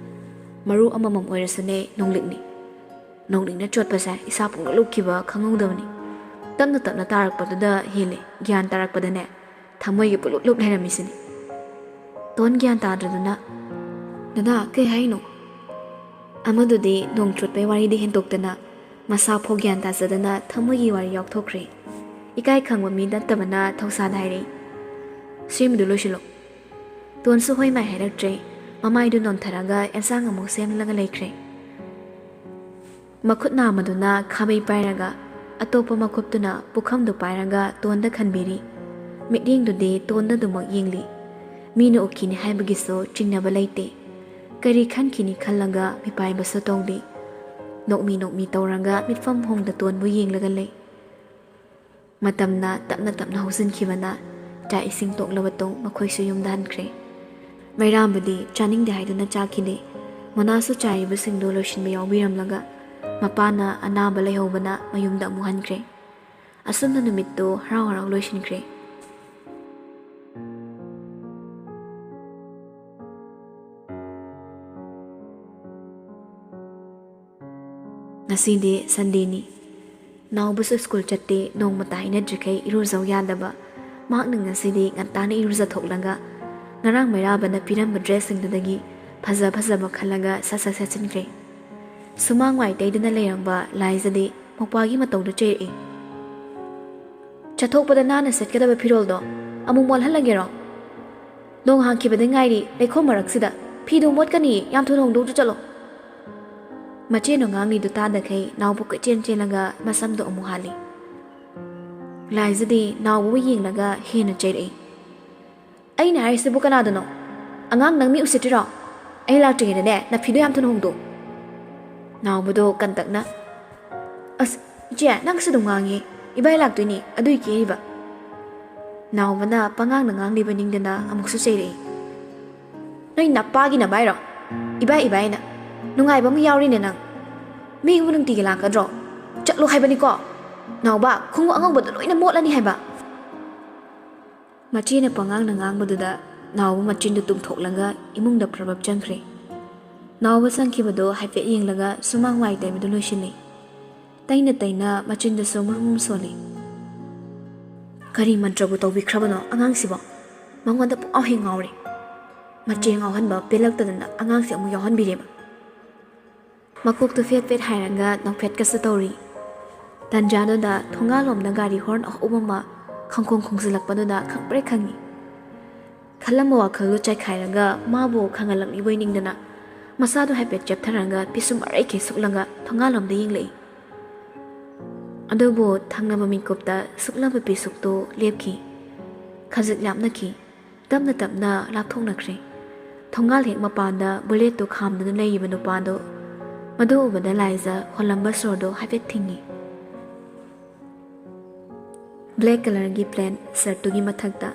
"ꯃꯔꯨ ꯑꯃꯃꯝ ꯑꯣꯏꯔꯁꯨꯅꯦ, ꯅꯣꯡꯂꯤꯛꯅꯤ꯫ ꯅꯣꯡꯂꯤꯛꯅ ꯆꯣꯠꯄꯁꯦ ꯏꯁꯥ ꯄꯨꯡꯂꯨꯞ ꯂꯨꯞꯈꯤꯕ ꯈꯪꯍꯧꯗꯕꯅꯤ꯫ ꯇꯞꯅ ꯇꯞꯅ ꯇꯥꯔꯛꯄꯗꯨꯗ ꯍꯦꯜꯂꯦ, ꯒ꯭ꯌꯥꯟ ꯇꯥꯔꯛꯄꯗꯅꯦ ꯊꯃꯣꯏꯒꯤ ꯄꯨꯡꯂꯨꯞ ꯂꯨꯞ ꯂꯩꯔꯝꯃꯤꯁꯤꯅꯤ꯫" ꯇꯣꯟ ꯒ꯭ꯌꯥꯟ ꯇꯥꯗ꯭ꯔꯗꯨꯅ, "ꯗꯗꯥ, ꯀꯩ ꯍꯥꯏꯅꯣ?" "ꯑꯃꯗꯨꯗꯤ ꯅꯣꯡ ꯆꯣꯠꯄꯩ ꯋꯥꯔꯤꯗꯤ ꯍꯦꯟꯇꯣꯛꯇꯅ ꯃꯁꯥ ꯐꯥꯎ ꯒ꯭ꯌꯥꯟ ꯇꯥꯖꯗꯅ ꯊꯃꯣꯏꯒꯤ ꯋꯥꯔꯤ ꯌꯥꯎꯊꯣꯛꯈ꯭ꯔꯦ꯫ ꯏꯀꯥꯏ ꯈꯪꯕ ꯃꯤ ꯅꯠꯇꯕꯅ ꯊꯧꯁꯥꯗ ꯍꯥꯏꯔꯛꯏ꯫" "ꯁꯦꯝꯕꯗꯨ ꯂꯣꯏꯁꯤꯜꯂꯣ꯫" ꯇꯣꯟꯁꯨ ꯍꯣꯏ ꯃꯥꯏ ꯍꯥꯏꯔꯛꯇ꯭ꯔꯦ꯫ ꯃꯃꯥꯏꯗꯨ ꯅꯣꯟꯊꯔꯒ ꯑꯦꯟꯁꯥꯡ ꯑꯃꯨꯛ ꯁꯦꯝꯂꯒ ꯂꯩꯈ꯭ꯔꯦ꯫ ꯃꯈꯨꯠ ꯅꯥꯝꯃꯗꯨꯅ ꯈꯥꯕꯩ ꯄꯥꯏꯔꯒ ꯑꯇꯣꯞꯄ ꯃꯈꯨꯠꯇꯨꯅ ꯄꯨꯈꯝꯗꯨ ꯄꯥꯏꯔꯒ ꯇꯣꯟꯗ ꯈꯟꯕꯤꯔꯤ꯫ ꯃꯤꯠꯌꯦꯡꯗꯨꯗꯤ ꯇꯣꯟꯗ ꯑꯗꯨꯃꯛ ꯌꯦꯡꯂꯤ꯫ ꯃꯤꯅ ꯎꯈꯤꯅꯤ ꯍꯥꯏꯕꯒꯤꯁꯨ ꯆꯤꯡꯅꯕ ꯂꯩꯇꯦ꯫ ꯀꯔꯤ ꯈꯟꯈꯤꯅꯤ ꯈꯜꯂꯒ ꯃꯤꯄꯥꯏꯕꯁꯨ ꯇꯧꯗꯦ꯫ ꯅꯣꯛꯃꯤ ꯅꯣꯛꯃꯤ ꯇꯧꯔꯒ ꯃꯤꯠꯐꯝ ꯍꯣꯡꯗ ꯇꯣꯟꯕꯨ ꯌꯦꯡꯂꯒ ꯂꯩ꯫ ꯃꯇꯝꯅ ꯇꯞꯅ ꯇꯞꯅ ꯍꯧꯖꯤꯟꯈꯤꯕꯅ ꯆꯥꯛ ꯏꯁꯤꯡ ꯇꯣꯛꯂꯕ ꯇꯨꯡ ꯃꯈꯣꯏꯁꯨ ꯌꯨꯝꯗ ꯍꯟꯈ꯭ꯔꯦ꯫ ꯃꯩꯔꯥꯕꯗꯤ ꯆꯥꯅꯤꯡꯗꯦ ꯍꯥꯏꯗꯨꯅ ꯆꯥꯈꯤꯗꯦ꯫ ꯃꯣꯅꯥꯁꯨ ꯆꯥꯏꯔꯤꯕꯁꯤꯡꯗꯨ ꯂꯣꯏꯁꯤꯟꯕ ꯌꯥꯎꯕꯤꯔꯝꯂꯒ ꯃꯄꯥꯅ ꯑꯅꯥꯕ ꯂꯩꯍꯧꯕꯅ ꯃꯌꯨꯝꯗ ꯑꯃꯨꯛ ꯍꯟꯈ꯭ꯔꯦ꯫ ꯑꯁꯨꯝꯅ ꯅꯨꯃꯤꯠꯇꯨ ꯍꯔꯥꯎ ꯍꯔꯥꯎ ꯂꯣꯏꯁꯤꯟꯈ꯭ꯔꯦ꯫ ꯉꯁꯤꯗꯤ ꯁꯟꯗꯦꯅꯤ꯫ ꯅꯥꯎꯕꯁꯨ ꯁ꯭ꯀꯨꯜ ꯆꯠꯇꯦ, ꯅꯣꯡꯃꯇ ꯍꯥꯏꯅꯗ꯭ꯔꯤꯈꯩ ꯏꯔꯨꯖꯧ ꯌꯥꯗꯕ꯫ ꯃꯍꯥꯛꯅ ꯉꯁꯤꯗꯤ ꯉꯟꯇꯥꯅ ꯏꯔꯨꯖꯊꯣꯛꯂꯒ ꯉꯔꯥꯡ ꯃꯩꯔꯥꯕꯅ ꯄꯤꯔꯝꯕ ꯗ꯭ꯔꯦꯁꯁꯤꯡꯗꯨꯗꯒꯤ ꯐꯖ ꯐꯖꯕ ꯈꯜꯂꯒ ꯁꯠ ꯁꯠ ꯁꯦꯠꯆꯤꯟꯈ꯭ꯔꯦ꯫ ꯁꯨꯃꯥꯡ ꯋꯥꯏ ꯇꯩꯗꯨꯅ ꯂꯩꯔꯝꯕ ꯂꯥꯏꯖꯗꯤ ꯃꯧꯄ꯭ꯋꯥꯒꯤ ꯃꯇꯧꯗꯨ ꯆꯩꯔꯛꯏ꯫ "ꯆꯠꯊꯣꯛꯄꯗ ꯅꯥꯟꯅ ꯁꯦꯠꯀꯗꯕ ꯐꯤꯔꯣꯜꯗꯣ ꯑꯃꯨꯛ ꯃꯣꯠꯍꯜꯂꯒꯦꯔꯣ? ꯅꯣꯡ ꯍꯥꯡꯈꯤꯕꯗ ꯉꯥꯏꯔꯤ, ꯂꯩꯈꯣꯝ ꯃꯔꯛꯁꯤꯗ꯫ ꯐꯤꯗꯣ ꯃꯣꯠꯀꯅꯤ, ꯌꯥꯝ ꯊꯨꯅ ꯍꯣꯡꯗꯣꯛꯇꯨ ꯆꯠꯂꯣ꯫" ꯃꯆꯦꯅ ꯉꯥꯡꯂꯤꯗꯨ ꯇꯥꯗꯈꯩ ꯅꯥꯎꯕ ꯀꯣꯏꯆꯦꯟ ꯆꯦꯜꯂꯒ ꯃꯁꯝꯗꯣ ꯑꯃꯨꯛ ꯍꯥꯜꯂꯤ꯫ ꯂꯥꯏꯖꯗꯤ ꯅꯥꯎꯕꯕꯨ ꯌꯦꯡꯂꯒ ꯍꯦꯟꯅ ꯆꯩꯔꯛꯏ꯫ "ꯑꯩꯅ ꯍꯥꯏꯔꯤꯁꯤꯕꯨ ꯀꯅꯥꯗꯅꯣ? ꯑꯉꯥꯡ, ꯅꯪ ꯃꯤ ꯎꯁꯤꯠꯇ꯭ꯔꯤꯔꯣ? ꯑꯩ ꯂꯥꯛꯇ꯭ꯔꯤꯉꯩꯗꯅꯦ, ꯅꯐꯤꯗꯣ ꯌꯥꯝ ꯊꯨꯅ ꯍꯣꯡꯗꯣꯛ꯫" ꯅꯥꯎꯕꯗꯣ ꯀꯟꯇꯛꯅ, "ꯑꯁ, ꯏꯆꯦ, ꯅꯪ ꯉꯁꯤ ꯑꯗꯨꯝ ꯉꯥꯡꯉꯤ꯫ ꯏꯕꯥꯏ ꯂꯥꯛꯇꯣꯏꯅꯤ, ꯑꯗꯨꯏ ꯀꯦꯔꯤꯕ꯫" ꯅꯥꯎꯕꯅ ꯄꯉꯥꯡꯅ ꯉꯥꯡꯂꯤꯕ ꯅꯤꯡꯗꯅ ꯑꯃꯨꯛꯁꯨ ꯆꯩꯔꯛꯏ꯫ "ꯅꯣꯏ ꯅꯄꯥꯒꯤ ꯅꯕꯥꯏꯔꯣ? ꯏꯕꯥꯏ ꯏꯕꯥꯏꯅ꯫ ꯅꯨꯡꯉꯥꯏꯕ ꯑꯃ ꯌꯥꯎꯔꯤꯅꯦ ꯅꯪ꯫ ꯃꯤꯕꯨ ꯅꯨꯡꯇꯤꯒꯤ ꯂꯥꯛꯀꯗ꯭ꯔꯣ? ꯆꯠꯂꯣ ꯍꯥꯏꯕꯅꯤꯀꯣ꯫ ꯅꯥꯎꯕ, ꯈꯣꯡꯎꯞ ꯑꯉꯧꯕꯗꯣ ꯂꯣꯏꯅ ꯃꯣꯠꯂꯅꯤ ꯍꯥꯏꯕ꯫" ꯃꯆꯦꯅ ꯄꯉꯥꯡꯅ ꯉꯥꯡꯕꯗꯨꯗ ꯅꯥꯎꯕ ꯃꯆꯤꯟꯗꯨ ꯇꯨꯝꯊꯣꯛꯂꯒ ꯏꯃꯨꯡꯗ ꯄ꯭ꯔꯕꯞ ꯆꯪꯈ꯭ꯔꯦ꯫ ꯅꯥꯎꯕ ꯆꯪꯈꯤꯕꯗꯨ ꯍꯥꯏꯐꯦꯠ ꯌꯦꯡꯂꯒ ꯁꯨꯃꯥꯡ ꯋꯥꯏ ꯇꯩꯕꯗꯨ ꯂꯣꯏꯁꯤꯜꯂꯤ꯫ ꯇꯩꯅ ꯇꯩꯅ ꯃꯆꯤꯟꯗꯨꯁꯨ ꯃꯨꯔꯨꯝ ꯃꯨꯔꯨꯝ ꯁꯣꯜꯂꯤ꯫ "ꯀꯔꯤ ꯃꯟꯇ꯭ꯔꯕꯨ ꯇꯧꯕꯤꯈ꯭ꯔꯕꯅꯣ ꯑꯉꯥꯡꯁꯤꯕꯣ? ꯃꯉꯣꯟꯗ ꯄꯨꯡꯉꯥꯎ ꯍꯦꯛ ꯉꯥꯎꯔꯦ꯫ ꯃꯆꯦ ꯉꯥꯎꯍꯟꯕ ꯄꯦꯜꯂꯛꯇꯗꯅ ꯑꯉꯥꯡꯁꯦ ꯑꯃꯨꯛ ꯌꯥꯎꯍꯟꯕꯤꯔꯦꯕ꯫" ꯃꯀꯣꯛꯇꯨ ꯐꯦꯠ ꯐꯦꯠ ꯍꯥꯏꯔꯒ ꯅꯣꯛꯐꯦꯠꯀꯁꯨ ꯇꯧꯔꯤ꯫ ꯇꯟꯖꯥꯗꯨꯗ ꯊꯣꯡꯒꯥꯜꯂꯣꯝꯗ ꯒꯥꯔꯤ ꯍꯣꯔꯟ ꯑꯍꯧꯕ ꯑꯃ ꯈꯪꯈꯣꯡ ꯈꯣꯡꯖꯤꯜꯂꯛꯄꯗꯨꯗ ꯈꯪꯄ꯭ꯔꯦꯛ ꯈꯪꯉꯤ꯫ ꯈꯜꯂꯝꯕ ꯋꯥꯈꯜꯗꯨ ꯆꯥꯏꯈꯥꯏꯔꯒ ꯃꯥꯕꯨ ꯈꯪꯍꯜꯂꯛꯂꯤꯕꯣꯏ ꯅꯤꯡꯗꯅ ꯃꯁꯥꯗꯨ ꯍꯥꯏꯐꯦꯠ ꯆꯦꯞꯊꯔꯒ ꯄꯤꯁꯨꯝ ꯑꯔꯩꯈꯩ ꯁꯨꯛꯂꯒ ꯊꯣꯡꯒꯥꯜꯂꯣꯝꯗ ꯌꯦꯡꯂꯛꯏ꯫ ꯑꯗꯨꯕꯨ ꯊꯪꯅꯕ ꯃꯤꯀꯨꯞꯇ ꯁꯨꯛꯂꯕ ꯄꯤꯁꯨꯛꯇꯨ ꯂꯦꯞꯈꯤ꯫ ꯈꯖꯤꯛ ꯂꯥꯞꯅꯈꯤ꯫ ꯇꯞꯅ ꯇꯞꯅ ꯂꯥꯞꯊꯣꯛꯅꯈ꯭ꯔꯦ꯫ ꯊꯣꯡꯒꯥꯜ ꯍꯦꯛ ꯃꯄꯥꯟꯗ ꯕꯨꯂꯦꯠꯇꯨ ꯈꯥꯝꯗꯨꯅ ꯂꯩꯔꯤꯕ ꯅꯨꯄꯥꯗꯨ ꯃꯗꯨ ꯎꯕꯗ ꯂꯥꯏꯖ ꯍꯣꯜꯂꯝꯕ ꯁꯣꯔꯗꯨ ꯍꯥꯏꯐꯦꯠ ꯊꯤꯡꯉꯤ꯫ ꯕ꯭ꯂꯦꯛ ꯀꯂꯔꯒꯤ ꯄ꯭ꯂꯦꯟ ꯁꯔꯠꯇꯨꯒꯤ ꯃꯊꯛꯇ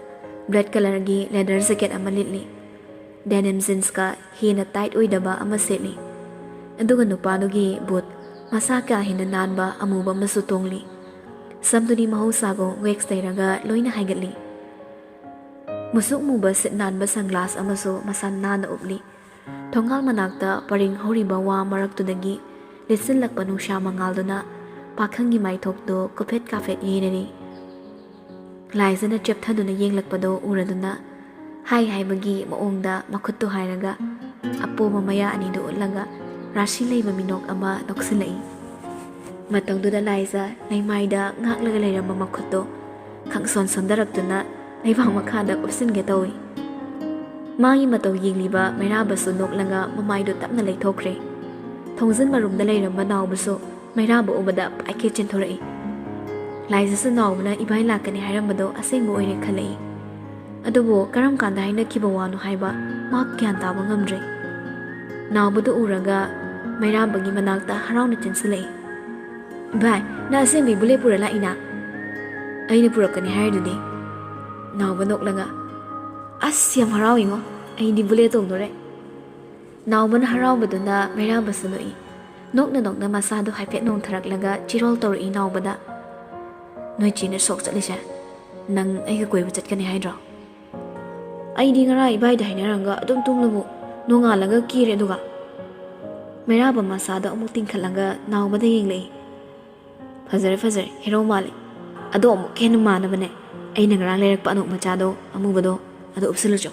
ꯕ꯭ꯂꯦꯛ ꯀꯂꯔꯒꯤ ꯂꯦꯗꯔ ꯖꯦꯀꯦꯠ ꯑꯃ ꯂꯤꯠꯂꯤ꯫ ꯗꯦꯅꯤꯝ ꯖꯤꯟꯁꯀ ꯍꯦꯟꯅ ꯇꯥꯏꯠ ꯑꯣꯏꯗꯕ ꯑꯃ ꯁꯦꯠꯂꯤ꯫ ꯑꯗꯨꯒ ꯅꯨꯄꯥꯗꯨꯒꯤ ꯕꯨꯠ ꯃꯁꯥ ꯀꯥ ꯍꯦꯟꯅ ꯅꯥꯟꯕ ꯑꯃꯨꯕ ꯑꯃꯁꯨ ꯇꯣꯡꯂꯤ꯫ ꯁꯝꯗꯨꯗꯤ ꯃꯍꯧꯁꯥꯒꯨꯝ ꯋꯦꯛꯁ ꯇꯩꯔꯒ ꯂꯣꯏꯅ ꯍꯥꯏꯒꯠꯂꯤ꯫ ꯃꯨꯁꯨꯛ ꯃꯨꯕ ꯁꯤꯠ ꯅꯥꯟꯕ ꯁꯟꯒ꯭ꯂꯥꯁ ꯑꯃꯁꯨ ꯃꯁꯝ ꯅꯥꯟꯅ ꯎꯞꯂꯤ꯫ ꯊꯣꯡꯒꯥꯜ ꯃꯅꯥꯛꯇ ꯄꯔꯦꯡ ꯍꯧꯔꯤꯕ ꯋꯥ ꯃꯔꯛꯇꯨꯗꯒꯤ ꯂꯤꯠꯁꯤꯜꯂꯛꯄ ꯅꯨꯡꯁꯥ ꯃꯉꯥꯜꯗꯨꯅ ꯄꯥꯈꯪꯒꯤ ꯃꯥꯏꯊꯣꯛꯇꯨ ꯀꯨꯐꯦꯠ ꯀꯥꯐꯦꯠ ꯌꯩꯅꯔꯤ꯫ ꯂꯥꯏꯖꯅ ꯆꯦꯞꯊꯗꯨꯅ ꯌꯦꯡꯂꯛꯄꯗꯨ ꯎꯔꯗꯨꯅ ꯍꯥꯏ ꯍꯥꯏꯕꯒꯤ ꯃꯑꯣꯡꯗ ꯃꯈꯨꯠꯇꯨ ꯍꯥꯏꯔꯒ ꯑꯄꯣꯝꯕ ꯃꯌꯥ ꯑꯅꯤꯗꯨ ꯎꯠꯂꯒ ꯔꯥꯁꯤ ꯂꯩꯕ ꯃꯤꯅꯣꯛ ꯑꯃ ꯅꯣꯛꯁꯤꯜꯂꯛꯏ꯫ ꯃꯇꯧꯗꯨꯗ ꯂꯥꯏꯖ ꯂꯩꯃꯥꯏꯗ ꯉꯥꯛꯂꯒ ꯂꯩꯔꯝꯕ ꯃꯈꯨꯠꯇꯨ ꯈꯪꯁꯣꯟ ꯁꯣꯟꯊꯔꯛꯇꯨꯅ ꯂꯩꯕꯥꯛ ꯃꯈꯥꯗ ꯀꯨꯞꯁꯤꯟꯒꯦ ꯇꯧꯏ꯫ ꯃꯥꯒꯤ ꯃꯇꯧ ꯌꯦꯡꯂꯤꯕ ꯃꯩꯔꯥꯕꯁꯨ ꯅꯣꯛꯂꯒ ꯃꯃꯥꯏꯗꯨ ꯇꯞꯅ ꯂꯩꯊꯣꯛꯈ꯭ꯔꯦ꯫ ꯊꯣꯡꯖꯤꯟ ꯃꯔꯨꯝꯗ ꯂꯩꯔꯝꯕ ꯅꯥꯎꯕꯁꯨ ꯃꯩꯔꯥꯕ ꯎꯕꯗ ꯄꯥꯏꯈꯦ ꯆꯦꯟꯊꯣꯔꯛꯏ꯫ ꯂꯥꯏꯖꯁꯨ ꯅꯥꯎꯕꯅ ꯏꯕꯥꯏ ꯂꯥꯛꯀꯅꯤ ꯍꯥꯏꯔꯝꯕꯗꯣ ꯑꯁꯦꯡꯕ ꯑꯣꯏꯔꯦ ꯈꯜꯂꯛꯏ꯫ ꯑꯗꯨꯕꯨ ꯀꯔꯝ ꯀꯥꯟꯗ ꯍꯥꯏꯅꯈꯤꯕ ꯋꯥꯅꯣ ꯍꯥꯏꯕ ꯃꯍꯥꯛ ꯒ꯭ꯌꯥꯟ ꯇꯥꯕ ꯉꯝꯗ꯭ꯔꯦ꯫ ꯅꯥꯎꯕꯗꯨ ꯎꯔꯒ ꯃꯩꯔꯥꯕꯒꯤ ꯃꯅꯥꯛꯇ ꯍꯔꯥꯎꯅ ꯆꯦꯟꯁꯤꯜꯂꯛꯏ꯫ "ꯏꯕꯥꯏ, ꯅꯪ ꯑꯁꯦꯡꯕꯒꯤ ꯕꯨꯂꯦꯠ ꯄꯨꯔ ꯂꯥꯛꯏꯅ?" "ꯑꯩꯅ ꯄꯨꯔꯛꯀꯅꯤ ꯍꯥꯏꯔꯤꯗꯨꯗꯤ?" ꯅꯥꯎꯕ ꯅꯣꯛꯂꯒ, "ꯑꯁ, ꯌꯥꯝ ꯍꯔꯥꯎꯏꯉꯣ, ꯑꯩꯗꯤ ꯕꯨꯂꯦꯠ ꯇꯣꯡꯗꯣꯔꯦ!" ꯅꯥꯎꯕꯅ ꯍꯔꯥꯎꯕꯗꯨꯅ ꯃꯩꯔꯥꯕꯁꯨ ꯅꯣꯛꯏ꯫ ꯅꯣꯛꯅ ꯅꯣꯛꯅ ꯃꯁꯥꯗꯨ ꯍꯥꯏꯐꯦꯠ ꯅꯣꯡꯊꯔꯛꯂꯒ ꯆꯤꯔꯣꯜ ꯇꯧꯔꯛꯏ ꯅꯥꯎꯕꯗ꯫ "ꯅꯣꯏ ꯆꯦꯅ ꯁꯣꯛ ꯆꯠꯂꯤꯁꯦ ꯅꯪ ꯑꯩꯒ ꯀꯣꯏꯕ ꯆꯠꯀꯅꯤ ꯍꯥꯏꯗ꯭ꯔꯣ?" "ꯑꯩꯗꯤ ꯉꯔꯥꯡ ꯏꯕꯥꯏꯗ ꯍꯥꯏꯅꯔꯝꯒ ꯑꯗꯨꯝ ꯇꯨꯝꯂꯕꯨ ꯅꯣꯡꯉꯥꯜꯂꯒ ꯀꯤꯔꯦ ꯑꯗꯨꯒ꯫" ꯃꯩꯔꯥꯕ ꯃꯁꯥꯗꯣ ꯑꯃꯨꯛ ꯇꯤꯡꯈꯠꯂꯒ ꯅꯥꯎꯕꯗ ꯌꯦꯡꯂꯛꯏ꯫ "ꯐꯖꯔꯦ, ꯐꯖꯔꯦ, ꯍꯦꯔꯣ ꯃꯥꯜꯂꯦ꯫ ꯑꯗꯣ ꯑꯃꯨꯛꯀ ꯍꯦꯟꯅ ꯃꯥꯟꯅꯕꯅꯦ, ꯑꯩꯅ ꯉꯔꯥꯡ ꯂꯩꯔꯛꯄ ꯑꯅꯣꯛ ꯃꯆꯥꯗꯣ ꯑꯃꯨꯕꯗꯣ, ꯑꯗꯣ ꯎꯞꯁꯜꯂꯨꯆꯣ꯫"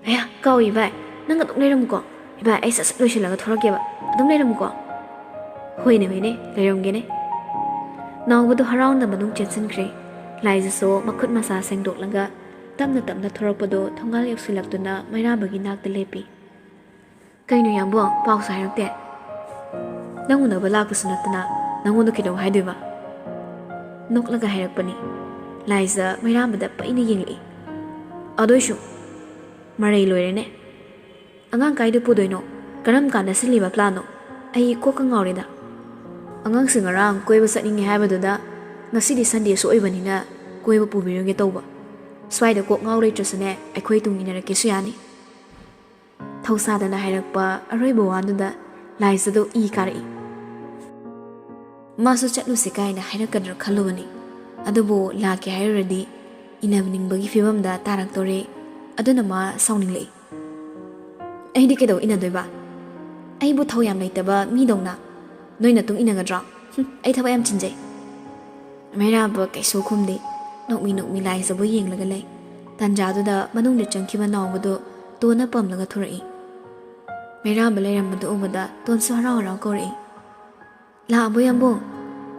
"ꯑꯌꯥ, ꯀꯥꯎꯏ ꯏꯕꯥꯏ, ꯅꯪ ꯑꯗꯨꯝ ꯂꯩꯔꯝꯃꯨꯀꯣ꯫ ꯏꯕꯥꯏ, ꯑꯩ ꯁꯠ ꯁꯠ ꯂꯣꯏꯁꯤꯜꯂꯒ ꯊꯣꯔꯛꯀꯦꯕ, ꯑꯗꯨꯝ ꯂꯩꯔꯝꯃꯨꯀꯣ꯫" "ꯍꯣꯏꯅꯦ, ꯍꯣꯏꯅꯦ, ꯂꯩꯔꯝꯒꯦꯅꯦ꯫" ꯅꯥꯎꯕꯗꯣ ꯍꯔꯥꯎꯅ ꯃꯅꯨꯡ ꯆꯦꯟꯁꯤꯟꯈ꯭ꯔꯦ꯫ ꯂꯥꯏꯖꯁꯨ ꯃꯈꯨꯠ ꯃꯁꯥ ꯁꯦꯡꯗꯣꯛꯂꯒ ꯇꯞꯅ ꯇꯞꯅ ꯊꯣꯔꯛꯄꯗꯣ ꯊꯣꯡꯒꯥꯜ ꯌꯧꯁꯤꯜꯂꯛꯇꯨꯅ ꯃꯩꯔꯥꯕꯒꯤ ꯅꯥꯛꯇ ꯂꯦꯞꯄꯤ꯫ "ꯀꯩꯅꯣ ꯌꯥꯝꯕꯣ, ꯄꯥꯎꯁꯨ ꯍꯥꯏꯔꯛꯇꯦ?" "ꯅꯪ ꯎꯅꯕ ꯂꯥꯛꯄꯁꯨ ꯅꯠꯇꯅ ꯅꯪꯉꯣꯟꯗ ꯀꯩꯗꯧ ꯍꯥꯏꯗꯣꯏꯕ?" ꯅꯣꯛꯂꯒ ꯍꯥꯏꯔꯛꯄꯅꯤ꯫ ꯂꯥꯏꯖ ꯃꯩꯔꯥꯕꯗ ꯄꯩꯅ ꯌꯦꯡꯂꯛꯏ꯫ "ꯑꯗꯨꯏꯁꯨ ꯃꯔꯩ ꯂꯣꯏꯔꯦꯅꯦ꯫ ꯑꯉꯥꯡ ꯀꯥꯏꯗ ꯄꯨꯗꯣꯏꯅꯣ? ꯀꯔꯝ ꯀꯥꯟꯗ ꯁꯤꯜꯂꯤꯕ ꯄ꯭ꯂꯥꯟꯅꯣ?" ꯑꯩ ꯀꯣꯛꯀ ꯉꯥꯎꯔꯦꯗ꯫ ꯑꯉꯥꯡꯁꯤꯡ ꯉꯔꯥꯡ ꯀꯣꯏꯕ ꯆꯠꯅꯤꯡꯉꯦ ꯍꯥꯏꯕꯗꯨꯗ ꯉꯁꯤꯗꯤ Sundayꯁꯨ ꯑꯣꯏꯕꯅꯤꯅ ꯀꯣꯏꯕ ꯄꯨꯕꯤꯔꯨꯒꯦ ꯇꯧꯕ꯫ ꯁ꯭ꯋꯥꯏꯗ ꯀꯣꯛ ꯉꯥꯎ ꯂꯩꯇ꯭ꯔꯁꯨꯅꯦ, ꯑꯩꯈꯣꯏ ꯇꯨꯡ ꯏꯟꯅꯔꯛꯀꯦꯁꯨ ꯌꯥꯅꯤ꯫ ꯊꯧꯁꯥꯗꯅ ꯍꯥꯏꯔꯛꯄ ꯑꯔꯣꯏꯕ ꯋꯥꯗꯨꯗ ꯂꯥꯏꯖꯗꯣ ꯏ ꯀꯥꯔꯛꯏ꯫ ꯃꯥꯁꯨ ꯆꯠꯂꯨꯁꯤ ꯀꯥꯏꯅ ꯍꯥꯏꯔꯛꯀꯗ꯭ꯔꯥ ꯈꯜꯂꯨꯕꯅꯤ, ꯑꯗꯨꯕꯨ ꯂꯥꯛꯀꯦ ꯍꯥꯏꯔꯨꯔꯗꯤ ꯏꯟꯅꯅꯤꯡꯕꯒꯤ ꯐꯤꯕꯝꯗ ꯇꯥꯔꯛꯇꯣꯔꯦ꯫ ꯑꯗꯨꯅ ꯃꯥ ꯁꯥꯎꯅꯤꯡꯂꯛꯏ꯫ "ꯑꯩꯗꯤ ꯀꯩꯗꯧ ꯏꯟꯅꯗꯣꯏꯕ? ꯑꯩꯕꯨ ꯊꯧ ꯌꯥꯝ ꯂꯩꯇꯕ ꯃꯤꯗꯧꯅ ꯅꯣꯏ ꯅꯇꯨꯡ ꯏꯟꯅꯒꯗ꯭ꯔꯣ? ꯍꯨꯝ, ꯑꯩ ꯊꯕꯛ ꯌꯥꯝ ꯆꯤꯟꯖꯩ꯫" ꯃꯩꯔꯥꯕ ꯀꯩꯁꯨ ꯈꯨꯝꯗꯦ꯫ ꯅꯣꯛꯃꯤ ꯅꯣꯛꯃꯤ ꯂꯥꯏꯖꯕꯨ ꯌꯦꯡꯂꯒ ꯂꯩ꯫ ꯇꯥꯟꯖꯥꯗꯨꯗ ꯃꯅꯨꯡꯗ ꯆꯪꯈꯤꯕ ꯅꯥꯎꯕꯗꯨ ꯇꯣꯟꯅ ꯄꯝꯂꯒ ꯊꯣꯔꯛꯏ꯫ ꯃꯩꯔꯥꯕ ꯂꯩꯔꯝꯕꯗꯨ ꯎꯕꯗ ꯇꯣꯟꯁꯨ ꯍꯔꯥꯎ ꯍꯔꯥꯎ ꯀꯧꯔꯛꯏ꯫ "ꯂꯥꯛꯑꯕꯣ ꯌꯥꯝꯕꯨꯡ?